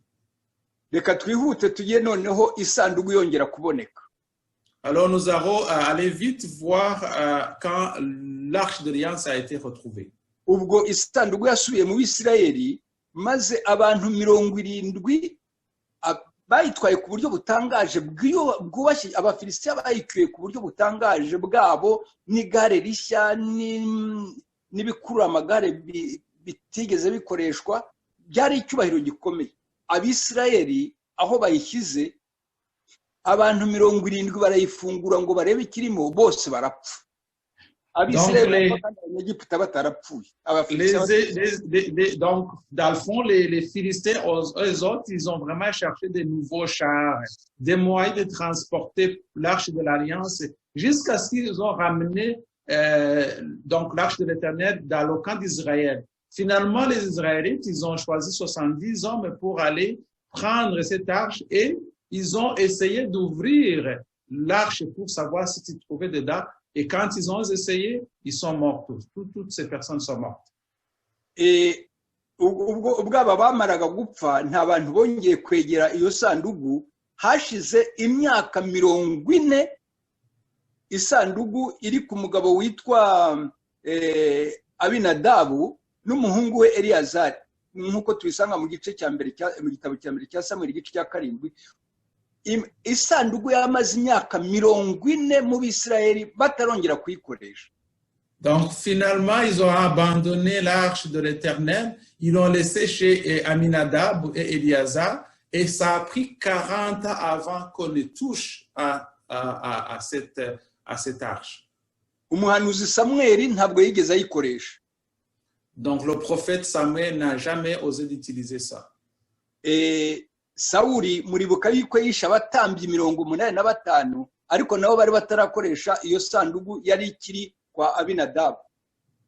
Reka twihute tujye noneho isanduku yongera kuboneka. Alors, nous allons aller vite voir quand l'arche de l'Alliance a été retrouvée. Ubwo isanduku yasubiye mu Bisirayeli maze abantu 70 bayitwaye ku buryo butangaje bwubashye. Abafilisitiya bayikuye ku buryo butangaje bwabo n'igare rishya n'ibikurura amagare bitigeze bikoreshwa. Byari icyubahiro gikomeye. Abisirayeli aho bayishyize, abantu 70 barayifungura ngo barebe ikirimo, bose barapfa. Abisirayeli Donc, barapfa kandi Abanyegiputa batarapfuye. Donc, dans le fond, les Philistins, eux autres, ils ont vraiment cherché des nouveaux chars, des moyens de transporter l'arche de l'Alliance, jusqu'à ce qu'ils ont ramené donc l'arche de l'Éternel dans le camp d'Israël. Finalement, les Israélites, ils ont choisi 70 hommes pour aller prendre cette arche et ils ont essayé d'ouvrir l'arche pour savoir ce qu'ils trouvaient dedans. Et quand ils ont essayé, ils sont morts tous. Toutes ces personnes sont mortes. Ubwo aba bamaraga gupfa, nta bantu bongeye kwegera iyo sanduku. Hashize imyaka 40 isanduku iri ku mugabo witwa Abinadabu n'umuhungu we Eliyazari, nk'uko tubisanga mu gice cya mbere mu gitabo cya mbere cya Samweli, igice cya 7. Isanduku yamaze imyaka 40 mu Bisirayeli batarongera kuyikoresha. Donc finalement, ils ont abandonné l'arche de l'Éternel, ils l'ont laissé chez Aminadab et Eliazar, et ça a pris 40 ans avant qu'on ne touche à cette arche. Umuhanuzi Samweli ntabwo yigeze ayikoresha. Donc le prophète Samuel n'a jamais osé d'utiliser ça. Sawuli muribuka yuko yishe abatambyi 85, ariko nabo bari batarakoresha iyo sanduku, yari ikiri kwa Abinadabu.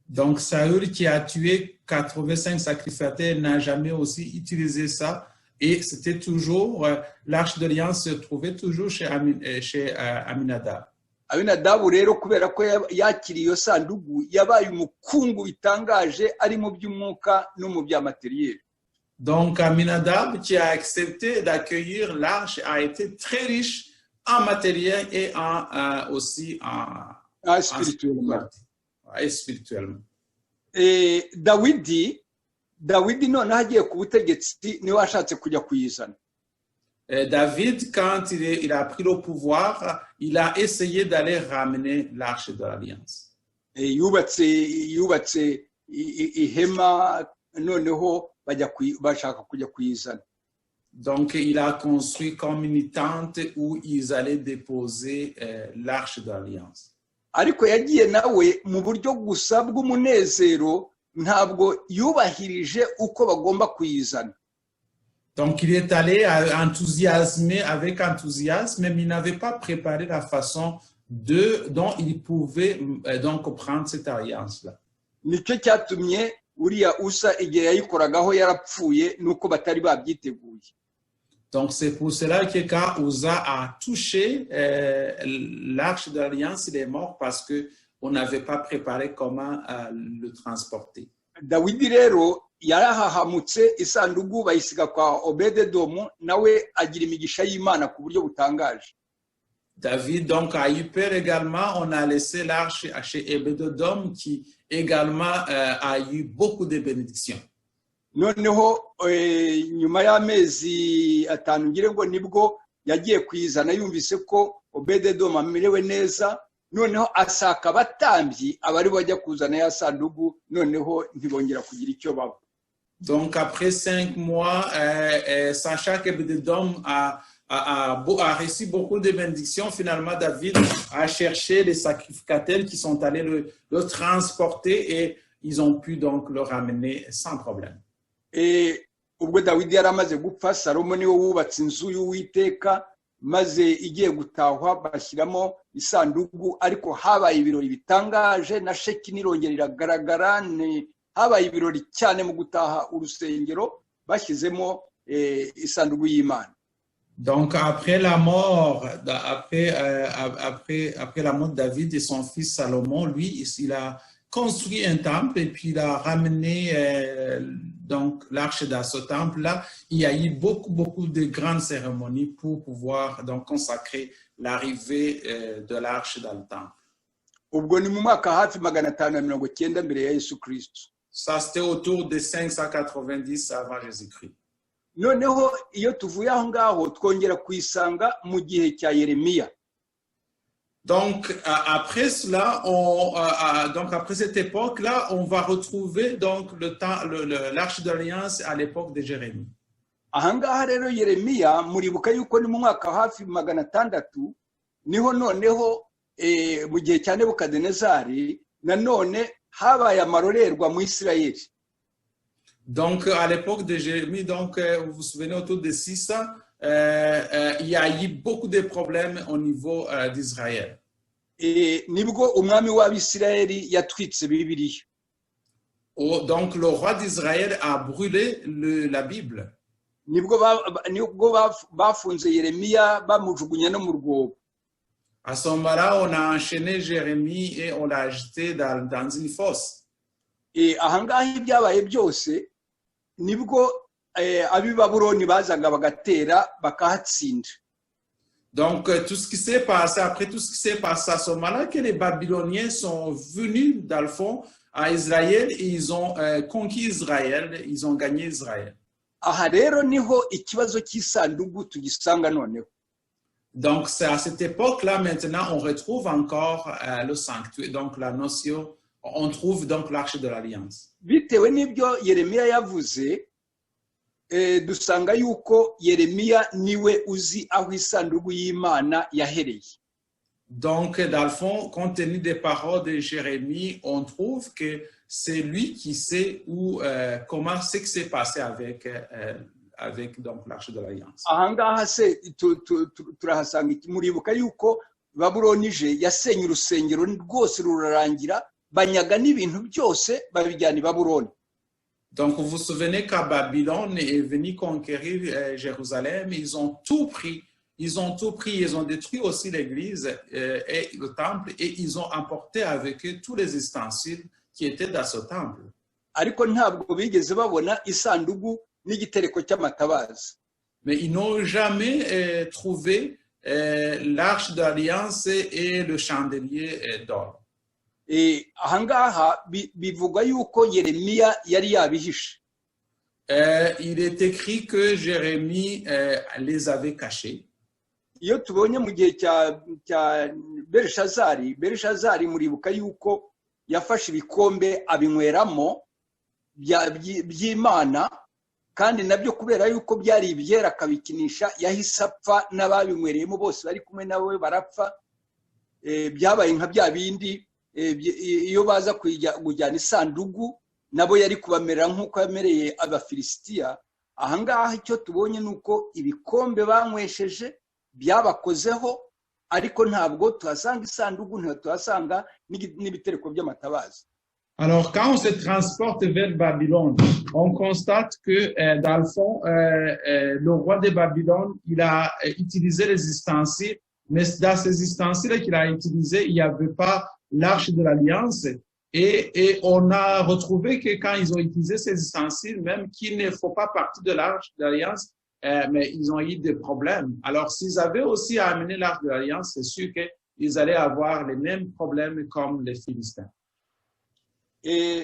Donc Saül qui a tué 85 sacrificateurs n'a jamais aussi utilisé ça. Et c'était toujours, l'arche de l'Alliance se trouvait toujours chez Aminadab. Abinadabu rero, kubera ko yakiriye iyo sanduku, yabaye umukungu bitangaje, ari mu by'umwuka no mu bya matériel. Donc Aminadab qui a accepté d'accueillir l'arche a été très riche en matériel et aussi en, Ah, spirituellement. Et spirituellement. Dawidi noneho agiye ku butegetsi niwe washatse kujya kuyizana. David, quand il a pris le pouvoir, il a essayé d'aller ramener l'arche de l'Alliance. Yubatse ihema, noneho bajya bashaka kujya kuyizana. Donc, il a construit comme une tente où ils allaient déposer l'arche de l'Alliance. Ariko yagiye nawe mu buryo gusa bw'umunezero, ntabwo yubahirije uko bagomba kuyizana. Donc, il est allé enthousiasmé, avec enthousiasme, mais il n'avait pas préparé la façon dont il pouvait donc prendre cette alliance-là. Nicyo cyatumye uriya Usa igihe yayikoragaho yarapfuye, nuko batari babyiteguye. Donc, c'est pour cela que quand Uza a touché l'arche de l'alliance, il est mort parce qu'on n'avait pas préparé comment le transporter. Dawidi rero yarahahamutse, isanduku bayisiga kwa Obededomu, nawe agira imigisha y'Imana ku buryo butangaje. David donc a eu peur également. On a laissé l'arche chez Ebedodom qui également a eu beaucoup de bénédictions. Noneho nyuma y'amezi 5 ngire ngo nibwo yagiye kuyizana, yumvise ko Obededomu amerewe neza. Noneho asaka abatambyi abari bajya kuzana ya sanduku, noneho ntibongera kugira icyo baba. Donc après 5 mois, sachant qu'Ebedodom a reçu beaucoup de bénédictions, finalement David a cherché les sacrificateurs qui sont allés le transporter et ils ont pu donc le ramener sans problème. Ubwo Dawidi yari amaze gupfa, Salomo niwe wubatse inzu y'Uwiteka, maze igiye gutahwa bashyiramo isanduku. Ariko habaye ibirori bitangaje, na sheki nirongera iragaragara. Ni habaye ibirori cyane mu gutaha urusengero bashyizemo isanduku y'Imana. Donc, après la mort, après la mort de David et son fils Salomon, lui, il a construit un temple et puis il a ramené donc l'arche dans ce temple-là. Il y a eu beaucoup, beaucoup de grandes cérémonies pour pouvoir donc consacrer l'arrivée de l'arche dans le temple. Ubwo ni mu mwaka hafi 590 mbere ya Yesu Kirisito. Ça, c'était autour de 590 avant Jésus-Christ. Noneho iyo tuvuye aho ngaho twongera kuyisanga mu gihe cya Yeremiya. Donc, après cela, donc après cette époque-là, on va retrouver donc le temps, l'arche d'alliance à l'époque de Jérémie. Ahangaha rero Yeremiya muribuka yuko ni mu mwaka hafi 600 niho noneho mu gihe cya Nebukadinezari nanone habaye amarorerwa mu Isirayeli. Donc, à l'époque de Jérémie, donc, vous vous souvenez, autour de 600, il y a eu beaucoup de problèmes au niveau d'Israël. Nibwo umwami w'Abisirayeli yatwitse Bibiliya. Oh, donc, le roi d'Israël a brûlé la Bible. Nibwo bafunze Yeremiya bamujugunya no mu rwobo. À ce moment-là, on a enchaîné Jérémie et on l'a jeté dans une fosse. Ahangaha ibyabaye byose nibwo ab'i Babuloni bazaga bagatera bakahatsinda. Donc, tout ce qui s'est passé, après tout ce qui s'est passé à ce moment-là, que les Babyloniens sont venus, dans le fond, à Israël et ils ont conquis Israël, ils ont gagné Israël. Aha rero niho ikibazo cy'isanduku tugisanga noneho. Donc, c'est à cette époque-là, maintenant, on retrouve encore le sanctuaire, donc la notion, on trouve donc l'arche de l'Alliance. Bitewe n'ibyo Yeremiya yavuze dusanga yuko Yeremiya niwe uzi aho isanduku y'Imana yahereye. Donc, dans le fond, compte tenu des paroles de Jérémie, on trouve que c'est lui qui sait où, comment c'est que s'est passé avec donc l'arche de l'Alliance. Ahangaha se turahasanga iki? Muribuka yuko Babuloni ije yasenye urusengero rwose rurarangira banyaga n'ibintu byose babijyana i Babuloni. Donc, vous vous souvenez quand Babylone est venu conquérir Jérusalem, ils ont tout pris. Ils ont tout pris, ils ont détruit aussi l'église et le temple et ils ont emporté avec eux tous les ustensiles qui étaient dans ce temple. Ariko ntabwo bigeze babona isanduku n'igitereko cy'amatabaza. Mais ils n'ont jamais trouvé l'arche d'alliance et le chandelier d'or. Ahangaha bivugwa yuko Yeremiya yari yabihishe. Il est écrit que Jérémie les avait cachés. Iyo tubonye mu gihe cya Berishazari, Berishazari muribuka yuko yafashe ibikombe abinyweramo by'Imana kandi nabyo kubera yuko byari ibyera akabikinisha yahise apfa n'ababinywereyemo bose bari kumwe nawe barapfa. Byabaye nka bya bindi iyo baza kujyana isanduku nabo yari kubamerera nk'uko yamereye Abafilisitiya. Ahangaha icyo tubonye ni uko ibikombe banywesheje byabakozeho ariko ntabwo tuhasanga isanduku ntituhasanga n'ibitereko by'amatabaza. Alors, quand on se transporte vers Babylone, on constate que, dans le fond, le roi de Babylone, il a utilisé les ustensiles, mais dans ces ustensiles qu'il a utilisés, il n'y avait pas l'arche de l'Alliance. Et on a retrouvé que quand ils ont utilisé ces ustensiles, même qui ne font pas partie de l'arche de l'Alliance, mais ils ont eu des problèmes. Alors, s'ils avaient aussi amené l'arche de l'Alliance, c'est sûr qu'ils allaient avoir les mêmes problèmes comme les Philistins.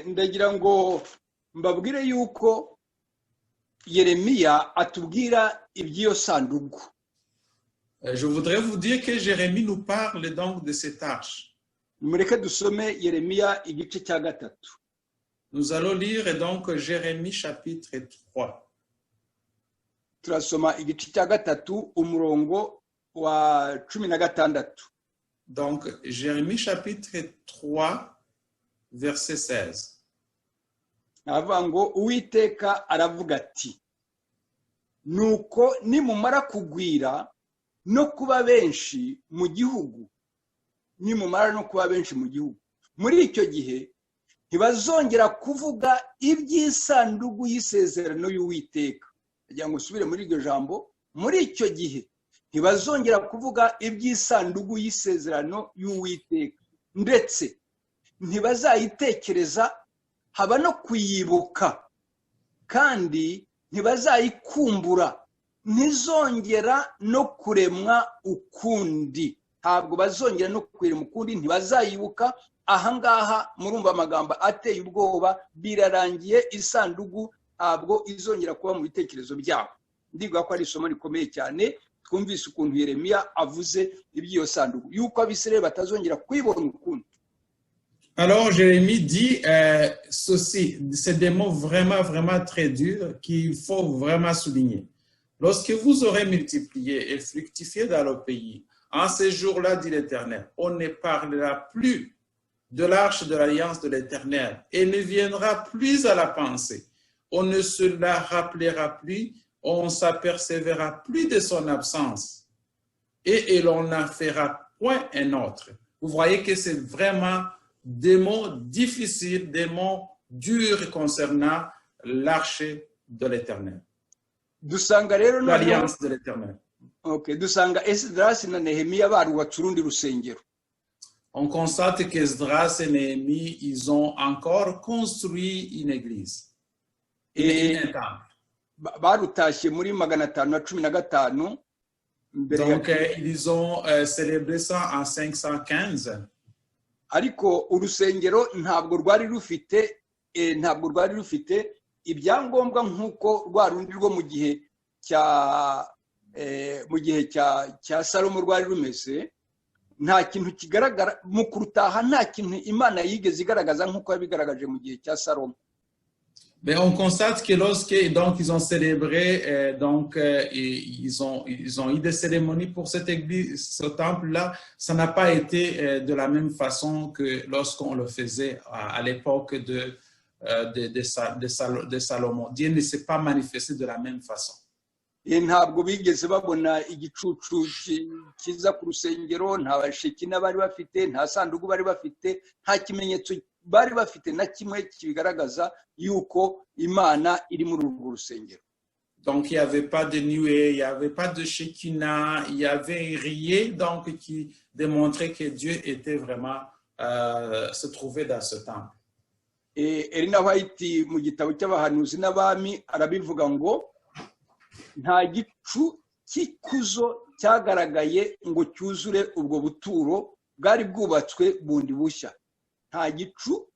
Ndagira ngo mbabwire yuko Yeremiya atubwira iby'iyo sanduku. Je voudrais vous dire que Jérémie nous parle donc de cette arche. Mureke dusome Yeremiya igice cya 3. Nous allons lire donc Jérémie chapitre 3. Turasoma igice cya 3 umurongo wa 16. Donc Jérémie chapitre 3 verset 16. Aravuga ngo Uwiteka aravuga ati nuko nimumara kugwira no kuba benshi mu gihugu nimumara no kuba benshi mu gihugu muri icyo gihe ntibazongera kuvuga iby'isanduku y'isezerano y'Uwiteka. Kugira ngo usubire muri iryo jambo Muri icyo gihe ntibazongera kuvuga iby'isanduku y'isezerano y'Uwiteka, ndetse ntibazayitekereza haba no kuyibuka, kandi ntibazayikumbura, ntizongera no kuremwa ukundi. Ntabwo bazongera no kurema ukundi, ntibazayibuka. Ahangaha murumva amagambo ateye ubwoba. Birarangiye, isanduku ntabwo izongera kuba mu bitekerezo byabo. Ndibuka ko ari isomo rikomeye cyane. Twumvise ukuntu Yeremiya avuze iby'iyo sanduku, yuko Abisirayeli batazongera kuyibona ukundi. Alors Jérémie dit ceci, c'est des mots vraiment, vraiment très durs qu'il faut vraiment souligner. Lorsque vous aurez multiplié et fructifié dans le pays, en ces jours-là, dit l'Éternel, on ne parlera plus de l'arche de l'alliance de l'Éternel et ne viendra plus à la pensée. On ne se la rappellera plus, on ne s'apercevra plus de son absence et l'on n'en fera point un autre. Vous voyez que c'est vraiment des mots difficiles, des mots durs concernant l'arche de l'Éternel, Dusanga rero noneho l'alliance de l'Éternel. Okay, dusanga Esidarasi na Nehemiya barubatse urundi rusengero. On constate qu'Esdras et Néhémie, ils ont encore construit une église, un temple. Barutashye muri 515 mbere ya Donc, ils ont célébré ça en 515. Ariko urusengero ntabwo rwari rufite ibyangombwa nk'uko rwa rundi rwo mu gihe cya Salomo rwari rumeze. Nta kintu kigaragara mu kurutaha, nta kintu Imana yigeze igaragaza nk'uko yabigaragaje mu gihe cya Salomo. Mais on constate que lorsque donc ils ont célébré, donc et ils ont eu des cérémonies pour cette église, ce temple-là, ça n'a pas été de la même façon que lorsqu'on le faisait à l'époque de Salomon. Dieu ne s'est pas manifesté de la même façon. Ntabwo bigeze babona igicucu kiza ku rusengero, nta Shekina bari bafite, nta sanduku bari bafite, nta kimenyetso bari bafite na kimwe kibigaragaza yuko Imana iri muri urwo rusengero. Donc, il n'y avait pas de nuée, il n'y avait pas de Shekinah, il n'y avait rien donc, qui démontrait que Dieu était vraiment se trouvait dans ce temple. Elena White mu gitabo cy'Abahanuzi n'Abami arabivuga ngo nta gicu cy'ikuzo cyagaragaye ngo cyuzure ubwo buturo bwari bwubatswe bundi bushya. Nta gicu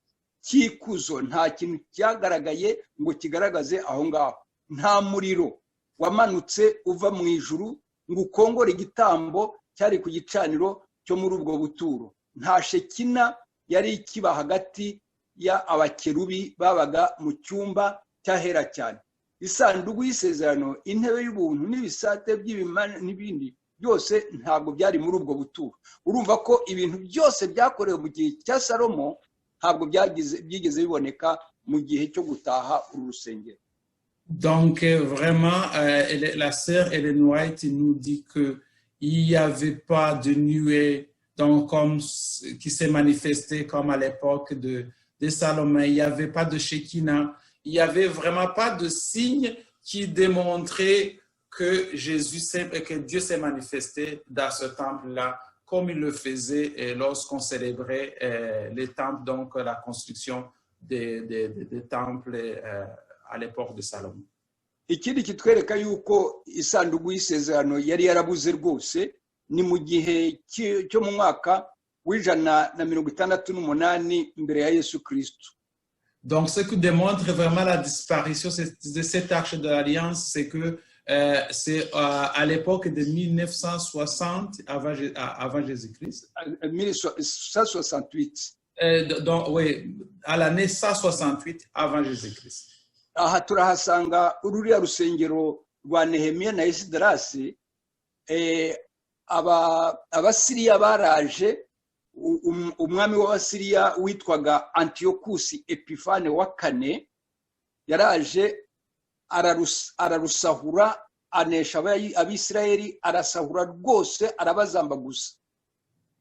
cy'ikuzo, nta kintu cyagaragaye ngo kigaragaze aho ngaho. Nta muriro wamanutse uva mu ijuru ngo ukongore igitambo cyari ku gicaniro cyo muri ubwo buturo. Nta Shekina yari ikiba hagati ya abakerubi babaga mu cyumba cyahera cyane. Isanduku y'isezerano, intebe y'ubuntu n'ibisate by'ibimana n'ibindi byose ntabwo byari muri ubwo buturo. Urumva ko ibintu byose byakorewe mu gihe cya Salomo ntabwo byagize byigeze biboneka mu gihe cyo gutaha uru rusengero. Donc, vraiment, la sœur Ellen White nous dit que il n'y avait pas de nuée donc, comme, qui s'est manifestée comme à l'époque de Salomon. Il n'y avait pas de Shekinah. Il n'y avait vraiment pas de signe qui démontrait que Dieu s'est manifesté dans ce temple-là, comme il le faisait lorsqu'on célébrait les temples, donc la construction des temples à l'époque de Salomon. Ikindi kitwereka yuko isanduku y'isezerano yari yarabuze rwose ni mu gihe cyo mu mwaka w'168 mbere ya Yesu Kristo. Donc, ce qui démontre vraiment la disparition de cette arche de l'Alliance, c'est que c'est à l'époque de 1960 avant Jésus-Christ. 168. Donc, oui, à l'année 168 avant Jésus-Christ. Aha turahasanga ruriya rusengero rwa Nehemiya na Esidarasi. Abasiriya baraje, umwami w'Abasiriya witwaga Antiyokusi Epifane wa kane yaraje ararusahura, anesha Abisirayeli, arasahura rwose, arabazambaguza.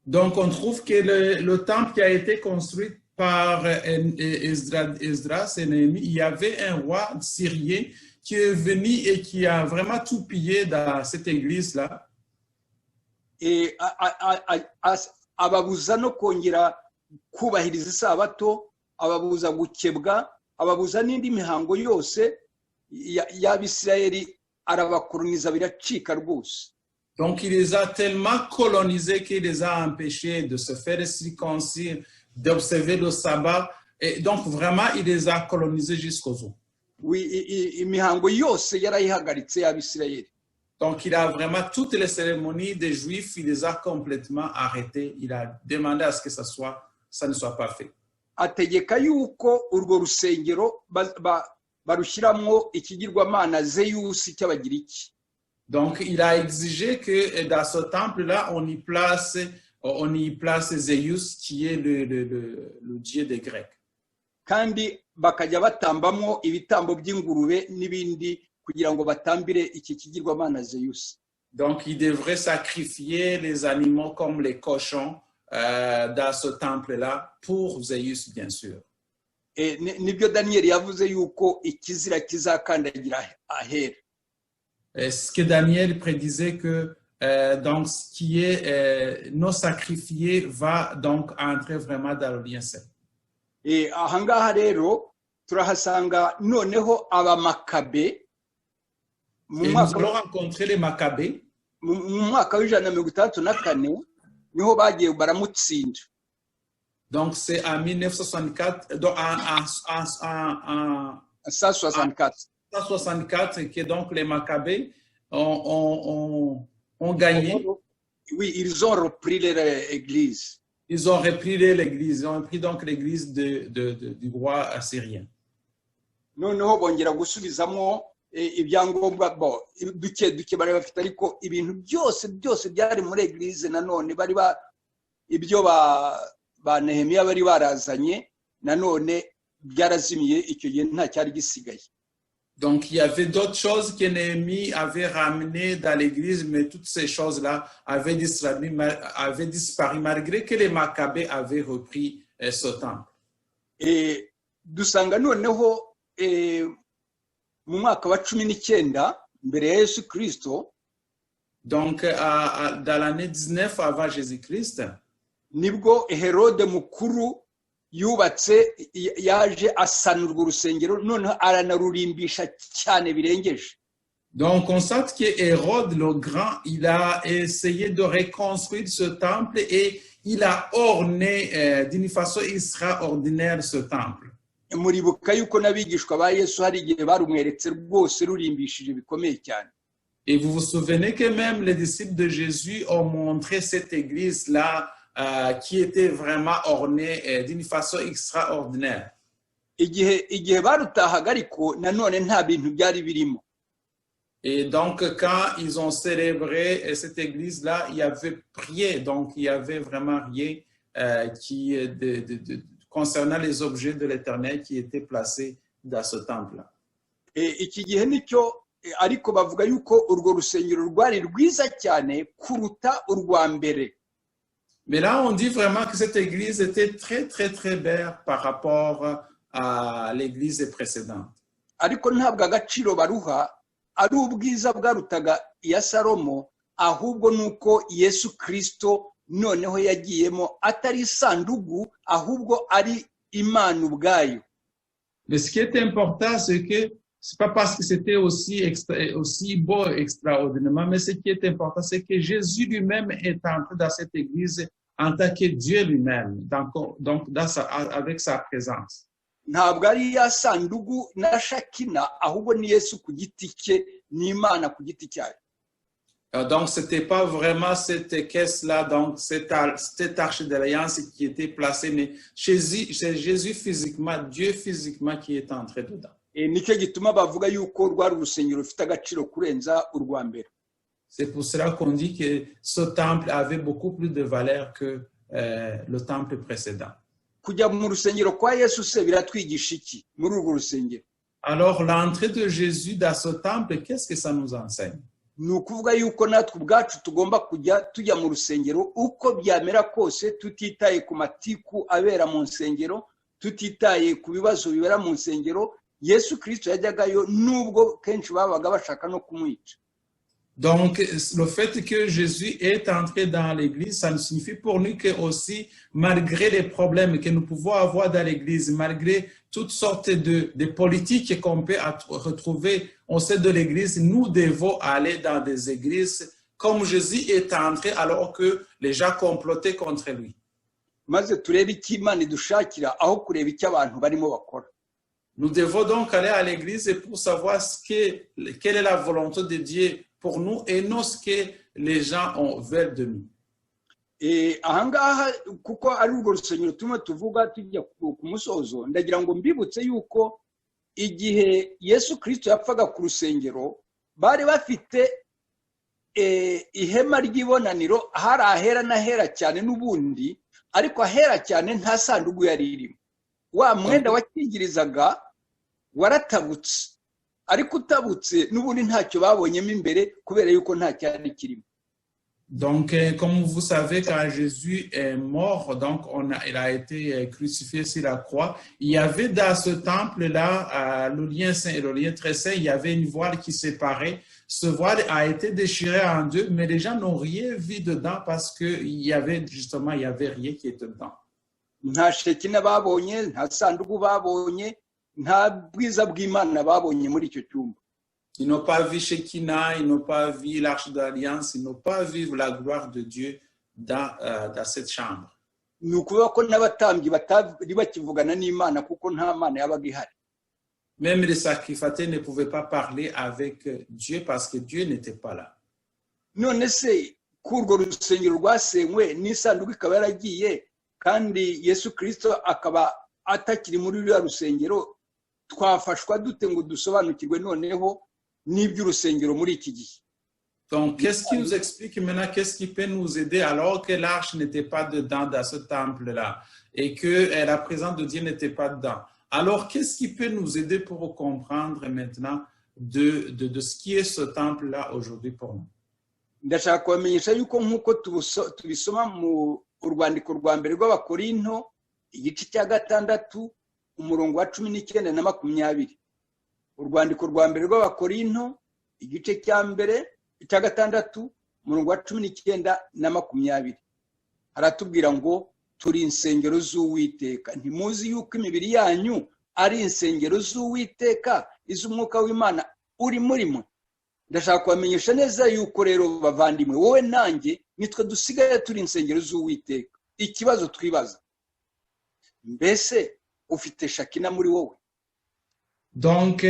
Donc, on trouve que le temple qui a été construit par Esdras et Néhémie, il y avait un roi syrien qui est venu et qui a vraiment tout pillé dans cette église-là. Ababuza no kongera kubahiriza isabato, ababuza gukebwa, ababuza n'indi mihango yose y'Abisirayeli, arabakoloniza biracika rwose. Donc, il les a tellement colonisés qu'il les a empêchés de se faire circoncire, d'observer le sabbat. Et donc, vraiment, il les a colonisés jusqu'aux os. Imihango yose yarayihagaritse y'Abisirayeli. Donc, il a vraiment toutes les cérémonies des Juifs, il les a complètement arrêtées. Il a demandé à ce que ça ne soit pas fait. Ategeka yuko urwo rusengero barushyiramo ikigirwamana Zeyusi cy'Abagiriki. Donc, il a exigé que dans ce temple-là, on y place Zeus, qui est le dieu des Grecs. Kandi bakajya batambamo ibitambo by'ingurube n'ibindi kugira ngo batambire iki kigirwamana Zeyusi. Donc, il devrait sacrifier les animaux comme les cochons dans ce temple-là pour Zeus, bien sûr. Nibyo Daniyeli yavuze yuko ikizira kizakandagira ahera. Et ce que Daniel prédisait que donc, ce qui est non sacrifié va donc entrer vraiment dans le lieu saint. Ahangaha rero turahasanga noneho Abamakabe mu Et nous mwaka allons rencontrer les Maccabées. Mu mwaka w'164 niho bagiye baramutsinda. Donc, c'est en 1964, donc en 164. 164 que donc les Maccabées ont gagné. Oui, ils ont repris leur église. Ils ont repris l'église. Ils ont repris donc l'église du roi assyrien. Noneho bongera gusubizamo ibyangombwa bo duke duke bari bafite, ariko ibintu byose byose byari muri église nanone bari ba ibyo ba Nehemiya bari barazanye nanone byarazimiye. Icyo gihe nta cyari gisigaye. Donc, il y avait d'autres choses que Néhémie avait ramenées dans l'église, mais toutes ces choses-là avaient disparu malgré que les Maccabées avaient repris ce temple. Dusanga noneho mu mwaka wa 19 mbere ya Yesu Kirisito. Donc, dans l'année 19 avant Jésus-Christ, nibwo Herode Mukuru yubatse, yaje asana urwo rusengero, noneho aranarurimbisha cyane birengeje. Donc, on constate que Hérode le Grand, il a essayé de reconstruire ce temple et il a orné d'une façon extraordinaire ce temple. Muribuka yuko n'abigishwa ba Yesu hari igihe barumweretse rwose rurimbishije bikomeye cyane. Et vous vous souvenez que même les disciples de Jésus ont montré cette église-là qui était vraiment ornée d'une façon extraordinaire. Igihe barutahaga ariko nanone nta bintu byari birimo. Et donc, quand ils ont célébré cette église-là, il n'y avait rien, donc il n'y avait vraiment rien qui, concernant les objets de l'Éternel qui étaient placés dans ce temple-là. Iki gihe nicyo ariko bavuga yuko urwo rusengero rwari rwiza cyane kuruta urwa mbere. Mais là, on dit vraiment que cette église était très, très, très belle par rapport à l'église précédente. Ariko ntabwo agaciro baruha ari ubwiza bwarutaga iya Salomo, ahubwo ni uko Yesu Kirisito noneho yagiyemo atari isandugu, ahubwo ari Imana ubwayo. Mais ce qui est important, c'est que c'est pas parce que c'était aussi beau extraordinairement, mais ce qui est important, c'est que Jésus lui-même est entré dans cette église en tant que Dieu lui-même, donc avec sa présence. Ntabwo ari ya sandugu na shakina, ahubwo ni Yesu ku giti cye, ni Imana ku giti cyayo. Donc, c'était pas vraiment cette caisse-là, donc cette arche d'alliance qui était placée, mais Jésus, c'est Jésus physiquement, Dieu physiquement qui est entré dedans. Nicyo gituma bavuga yuko rwari urusengero rufite agaciro kurenza urwa mbere. C'est pour cela qu'on dit que ce temple avait beaucoup plus de valeur que le temple précédent. Kujya mu rusengero kwa Yesu se biratwigisha iki muri urwo rusengero? Alors, l'entrée de Jésus dans ce temple, qu'est-ce que ça nous enseigne? Ni ukuvuga yuko natwe ubwacu tugomba kujya tujya mu rusengero uko byamera kose, tutitaye ku matiku abera mu nsengero, tutitaye ku bibazo bibera mu nsengero. Yesu Kirisito yajyagayo nubwo kenshi babaga bashaka no kumwica. Donc, le fait que Jésus est entré dans l'église, ça nous signifie pour nous que aussi, malgré les problèmes que nous pouvons avoir dans l'église, malgré toutes sortes de politiques qu'on peut retrouver au sein de l'église, nous devons aller dans des églises comme Jésus est entré alors que les gens complotaient contre lui. Maze turebe icyo Imana idushakira aho kureba icyo abantu barimo bakora. Nous devons donc aller à l'église pour savoir quelle est la volonté de Dieu pour nous et non ce que les gens veulent de nous. Ahangaha kuko ari urwo rusengero turimo tuvuga tujya ku musozo, ndagira ngo mbibutse yuko igihe Yesu Kirisito yapfaga ku rusengero bari bafite ihema ry'ibonaniro, hari ahera n'ahera cyane n'ubundi, ariko ahera cyane nta sanduku yari irimo. Wa mwenda wakingirizaga waratabutse, ariko utabutse n'ubundi ntacyo babonyemo imbere kubera yuko nta cyari kirimo. Donc, comme vous savez, quand Jésus est mort, donc il a été crucifié sur la croix. Il y avait dans ce temple-là, le lieu saint et le lieu très saint, il y avait une voile qui séparait. Ce voile a été déchiré en deux, mais les gens n'ont rien vu dedans parce qu'il y avait justement, il y avait rien qui était dedans. Nta Shekina babonye, nta sanduku babonye, nta bwiza bw'Imana babonye muri icyo cyumba. Ils n'ont pas vu Shekinah, ils n'ont pas vu l'arche de l'Alliance, ils n'ont pas vu la gloire de Dieu dans cette chambre. Ni ukuvuga ko n'abatambyi batari bakivugana n'Imana kuko nta Mana yabaga ihari. Même les sacrificateurs ne pouvaient pas parler avec Dieu parce que Dieu n'était pas là. None se ko urwo rusengero rwasenywe n'isanduku ikaba yaragiye kandi Yesu Kirisito akaba atakiri muri ruriya rusengero, twafashwa dute ngo dusobanukirwe noneho n'iby'urusengero muri iki gihe? Donc, qu'est-ce qui nous explique maintenant, qu'est-ce qui peut nous aider alors que l'arche n'était pas dedans dans ce temple-là et que la présence de Dieu n'était pas dedans? Alors, qu'est-ce qui peut nous aider pour comprendre maintenant de ce qui est ce temple-là aujourd'hui pour nous? Ndashaka kubamenyesha yuko nk'uko tubisoma mu urwandiko rwa mbere rw'Abakorinto, igice cya 6, umurongo wa 19 na 20. Urwandiko rwa mbere rw'Abakorinto, igice cya mbere cya 6, umurongo wa 19 na 20, haratubwira ngo turi insengero z'Uwiteka. Ntimuzi yuko imibiri yanyu ari insengero z'Uwiteka, iz'Umwuka w'Imana uri muri mwe? Ndashaka kubamenyesha neza yuko rero, bavandimwe, wowe nanjye nitwe dusigaye turi insengero z'Uwiteka. Ikibazo twibaza, mbese ufite Shakina muri wowe? Donc,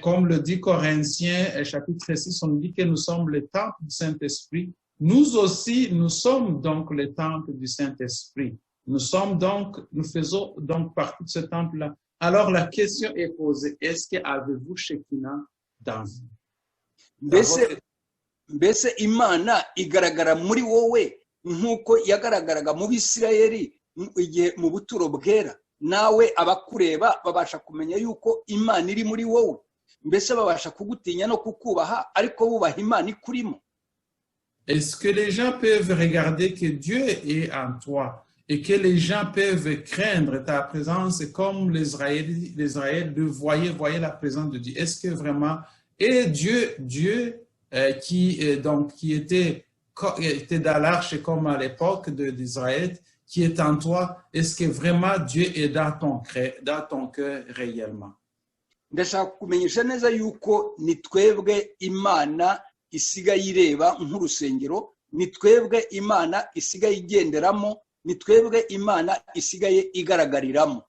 comme le dit Corinthiens, chapitre 6, on dit que nous sommes le temple du Saint-Esprit. Nous aussi, nous sommes donc le temple du Saint-Esprit. Nous faisons donc partie de ce temple-là. Alors, la question est posée, est-ce que avez-vous Shekinah dans vous? Dans Mbese mbese Imana igaragara muri wowe nk'uko yagaragaraga mu Bisirayeli igihe mu buturo bwera? Nawe abakureba babasha kumenya yuko Imana iri muri wowe? Mbese babasha kugutinya no kukubaha ariko bubaha Imana ikurimo? Est-ce que les gens peuvent regarder que Dieu est en toi et que les gens peuvent craindre ta présence comme l'Israël le voyait, voyait la présence de Dieu? Est-ce que vraiment, et Dieu, donc, qui était dans l'arche comme à l'époque d'Israël, qui est en toi, est-ce que vraiment Dieu est dans ton cœur réellement? Ndashaka kumenyesha neza yuko ni twebwe Imana isigaye ireba nk'urusengero, ni twebwe Imana isigaye igenderamo, ni twebwe Imana isigaye igaragariramo.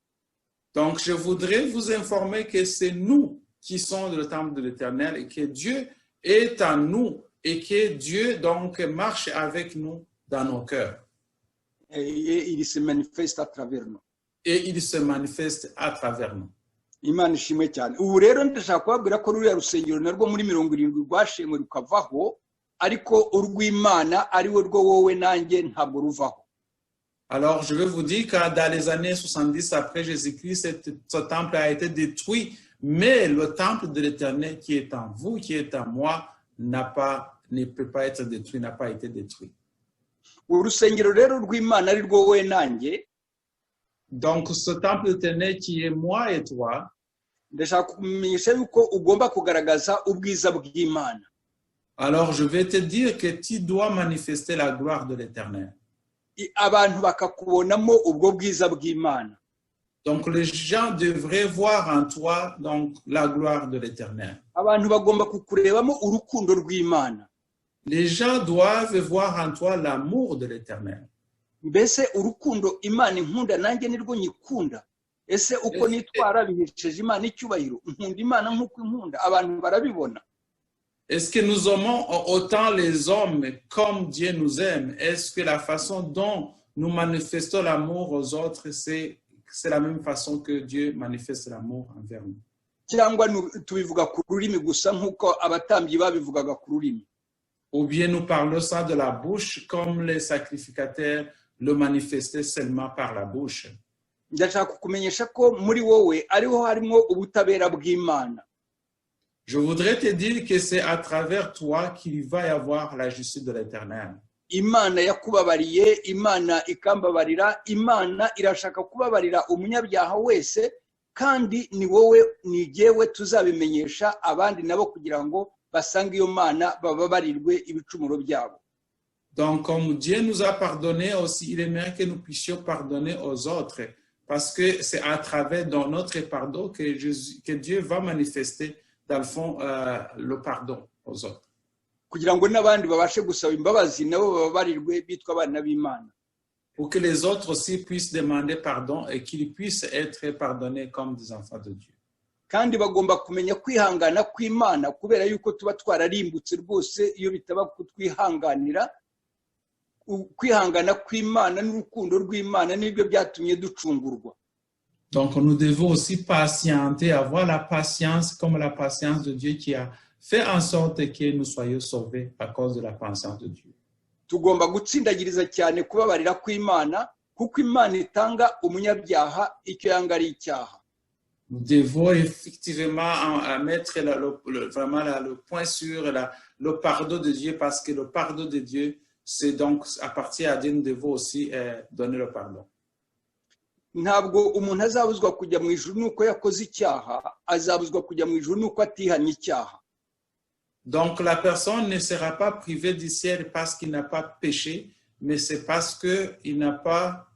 Donc, je voudrais vous informer que c'est nous qui sommes le temple de l'Éternel et que Dieu est en nous et que Dieu donc marche avec nous dans nos cœurs. Et il se manifeste à travers nous. Et il se manifeste à travers nous. Imana ishimwe cyane. Ubu rero ndashaka kubabwira ko ruriya rusengero narwo muri 70 rwashenywe rukavaho, ariko urw'Imana ari we rwo wowe nanjye ntabwo ruvaho. Alors, je vais vous dire que dans les années 70 après Jésus-Christ, ce temple a été détruit, mais le temple de l'Éternel qui est en vous, qui est en moi, ne peut pas être détruit, n'a pas été détruit. Urusengero rero rw'Imana ari rwo wowe nanjye, Donc, ce temple de l'Éternel qui est moi et toi, Ndashaka kumenyesha yuko ugomba kugaragaza ubwiza bw'Imana. Alors, je vais te dire que tu dois manifester la gloire de l'Éternel. Abantu bakakubonamo ubwo bwiza bw'Imana. Donc, les gens devraient voir en toi, donc, la gloire de l'Éternel. Abantu bagomba kukurebamo urukundo rw'Imana. Les gens doivent voir en toi l'amour de l'Éternel. Mbese urukundo Imana inkunda nanjye nirwo nyikunda? Ese uko nitwara bihesheje Imana icyubahiro? Nkunda Imana nk'uko inkunda? Abantu barabibona? Est-ce que nous aimons autant les hommes comme Dieu nous aime? Est-ce que la façon dont nous manifestons l'amour aux autres, c'est la même façon que Dieu manifeste l'amour envers nous? Cyangwa tubivuga ku rurimi gusa nk'uko abatambyi babivugaga ku rurimi? Ou bien nous parlons ça de la bouche comme les sacrificateurs le manifestaient seulement par la bouche? Ndashaka kukumenyesha ko muri wowe ariho harimo ubutabera bw'Imana. Je voudrais te dire que c'est à travers toi qu'il va y avoir la justice de l'Éternel. Imana yakubabariye, Imana ikambabarira, Imana irashaka kubabarira umunyabyaha wese, kandi ni wowe ni jyewe tuzabimenyesha abandi nabo kugira ngo basange iyo Mana bababarirwe ibicumuro byabo. Donc, comme Dieu nous a pardonné aussi, il aimerait que nous puissions pardonner aux autres, parce que c'est à travers dans notre pardon que Dieu va manifester, dans le fond, le pardon aux autres. Kugira ngo n'abandi babashe gusaba imbabazi nabo bababarirwe bitwa abana b'Imana. Pour que les autres aussi puissent demander pardon et qu'ils puissent être pardonnés comme des enfants de Dieu. Kandi bagomba kumenya kwihangana kw'Imana kubera yuko tuba twararimbutse rwose iyo bitaba kutwihanganira. Kwihangana kw'Imana n'urukundo rw'Imana nibyo byatumye ducungurwa. Donc, nous devons aussi patienter, avoir la patience comme la patience de Dieu qui a fait en sorte que nous soyons sauvés à cause de la patience de Dieu. Tugomba gutsindagiriza cyane kubabarira kw'Imana kuko Imana itanga umunyabyaha icyo yanga ari icyaha. Nous devons effectivement mettre vraiment le point sur le pardon de Dieu parce que le pardon de Dieu, c'est donc à partir de Dieu, nous devons aussi donner le pardon. Ntabwo umuntu azabuzwa kujya mu ijuru nuko yakoze icyaha, azabuzwa kujya mu ijuru nuko atihanye icyaha. Donc, la personne ne sera pas privée du ciel parce qu'il n'a pas péché, mais c'est parce qu'il n'a pas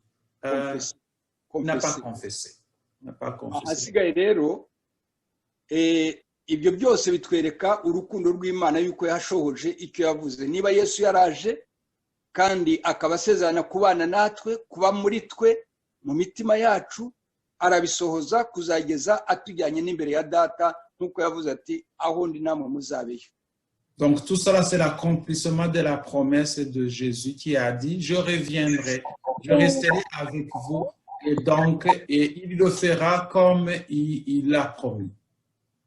Confessé. Confessé. Il n'a pas confessé. Ahasigaye rero ibyo byose bitwereka urukundo rw'Imana yuko yashohoje icyo yavuze. Niba Yesu yaraje kandi akaba asezerana kubana natwe, kuba muri twe mu mitima yacu, arabisohoza kuzageza atujyanye n'imbere ya Data nk'uko yavuze ati aho ndi namwe muzabeyo. Donc, tout cela, c'est l'accomplissement de la promesse de Jésus qui a dit, je reviendrai, je resterai avec vous. Et donc, et il le fera comme il l'a promis.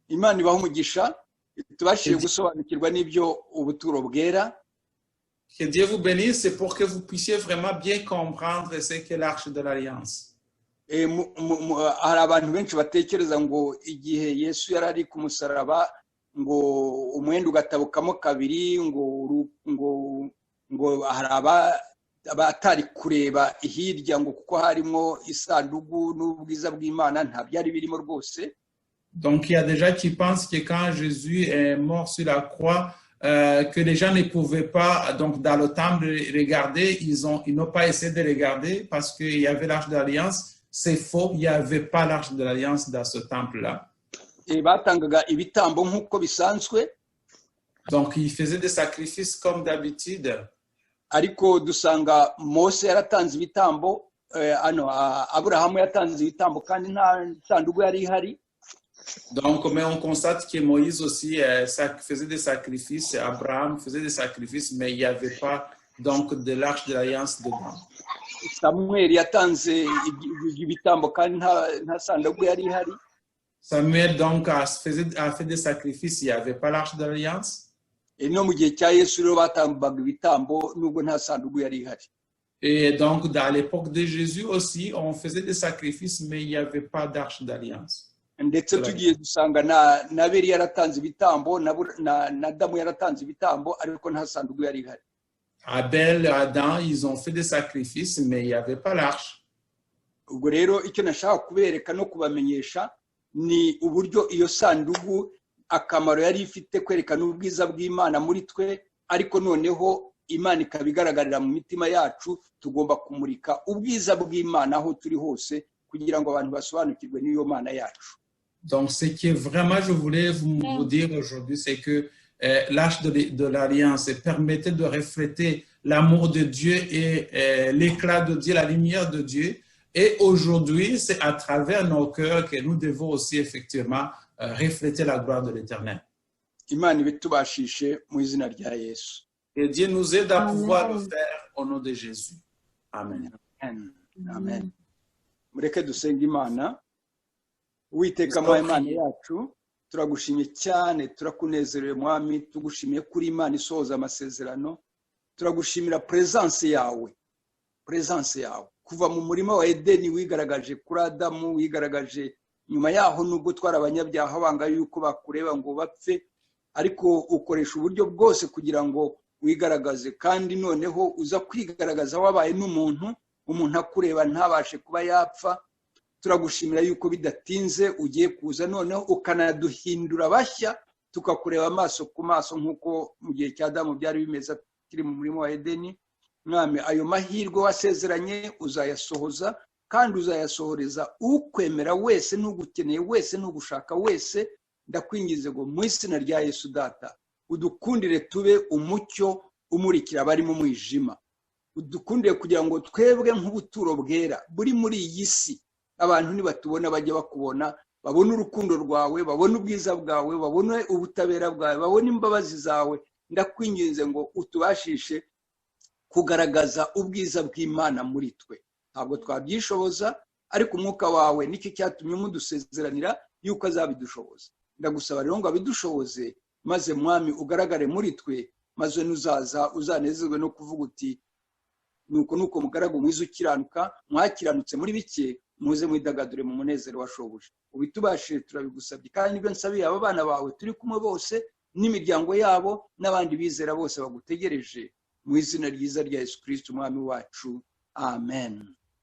Imana ibaha umugisha tubashije gusobanukirwa n'ibyo ubuturo bwera. Que Dieu vous bénisse pour que vous puissiez vraiment bien comprendre ce qu'est l'arche de l'Alliance. Hari abantu benshi batekereza ngo igihe Yesu yari ari ku musaraba ngo umwenda ugatabukamo kabiri ngo hari abatari kureba hirya ngo kuko harimo isanduku n'ubwiza bw'Imana. Nta byari birimo rwose. Donc, il y a des gens qui pensent que quand Jésus est mort sur la croix, que les gens ne pouvaient pas, donc dans le temple, regarder, ils n'ont pas essayé de regarder parce qu'il y avait l'arche de l'Alliance. C'est faux, il n'y avait pas l'arche de l'Alliance dans ce temple-là. Batangaga ibitambo nk'uko bisanzwe. Donc, ils faisaient des sacrifices comme d'habitude. Ariko dusanga Mose yaratanze ibitambo, ano Aburahamu yatanze ibitambo kandi nta sanduku yari ihari. Donc, mais on constate que Moïse aussi faisait des sacrifices, Abraham faisait des sacrifices, mais il n'y avait pas donc de l'arche de l'Alliance dedans. Samuel yatanze ibitambo kandi nta sanduku yari ihari. Samuel donc a fait des sacrifices, il n'y avait pas l'arche de l'Alliance. No mu gihe cya Yesu rero batambaga ibitambo nubwo nta sanduku yari ihari. Et donc, dans l'époque de Jésus aussi, on faisait des sacrifices, mais il n'y avait pas d'arche d'alliance. Ndetse tugiye dusanga na Abeli yaratanze ibitambo na Adamu yaratanze ibitambo ariko nta sanduku yari ihari. Abel, Adam, ils ont fait des sacrifices, mais il n'y avait pas l'arche. Ubwo rero icyo nashaka kubereka no kubamenyesha Ni uburyo iyo sanduku akamaro yari ifite kwerekana ubwiza bw'Imana muri twe, ariko noneho Imana ikaba igaragarira mu mitima yacu. Tugomba kumurika ubwiza bw'Imana aho turi hose kugira ngo abantu basobanukirwe n'iyo Mana yacu. Donc, ce que vraiment je voulais vous dire aujourd'hui, c'est que l'arche de l'Alliance permettait de refléter l'amour de Dieu et l'éclat de Dieu, la lumière de Dieu. Et aujourd'hui, c'est à travers nos cœurs que nous devons aussi effectivement refléter la gloire de l'Éternel. Imana ibitubashishe mu izina rya Yesu. Et Dieu nous aide à Amen. Pouvoir le faire au nom de Jésus. Amen. Amen. Amen. Mureke dusenge Imana. Uwiteka mwa Imana yacu, turagushimye cyane, turakunezerewe Mwami, tugushimiye kuri Imana isohoza amasezerano. Turagushimira présence yawe, présence yawe kuva mu murima wa Edeni wigaragaje kuri Adamu, wigaragaje nyuma yaho nubwo twari abanyabyaha banga yuko bakureba ngo bapfe, ariko ukoresha uburyo bwose kugira ngo wigaragaze, kandi noneho uza kwigaragaza wabaye n'umuntu, umuntu akureba ntabashe kuba yapfa. Turagushimira yuko bidatinze ugiye kuza noneho ukanaduhindura bashya, tukakureba amaso ku maso nk'uko mu gihe cya Adamu byari bimeze kiri mu murima wa Edeni. Mwami, ayo mahirwe wasezeranye uzayasohoza, kandi uzayasohoreza ukwemera wese n'ugukeneye wese n'ugushaka wese. Ndakwinginze ngo mu izina rya Yesu Data, udukundire tube umucyo umurikira abari mu mwijima. Udukundire kugira ngo twebwe nk'ubuturo bwera buri muri iyi si, abantu nibatubona bajye bakubona, babone urukundo rwawe, babone ubwiza bwawe, babone ubutabera bwawe, babone imbabazi zawe. Ndakwinginze ngo utubashishe kugaragaza ubwiza bw'Imana muri twe. Ntabwo twabyishoboza, ariko umwuka wawe nicyo cyatumye mudusezeranira yuko azabidushoboza. Ndagusaba rero ngo abidushoboze, maze Mwami ugaragare muri twe, maze nuzaza uzanezerwe no kuvuga uti: "Nuko nuko mugaragu mwiza ukiranuka, mwakiranutse muri bike, muze mwidagadure mu munezero wa shobuja." Ubitubashije, turabigusabye, kandi nibyo nsabiye aba bana bawe turi kumwe bose n'imiryango yabo n'abandi bizera bose bagutegereje, mu izina ryiza rya Yesu Kristo Umwami wacu, amen.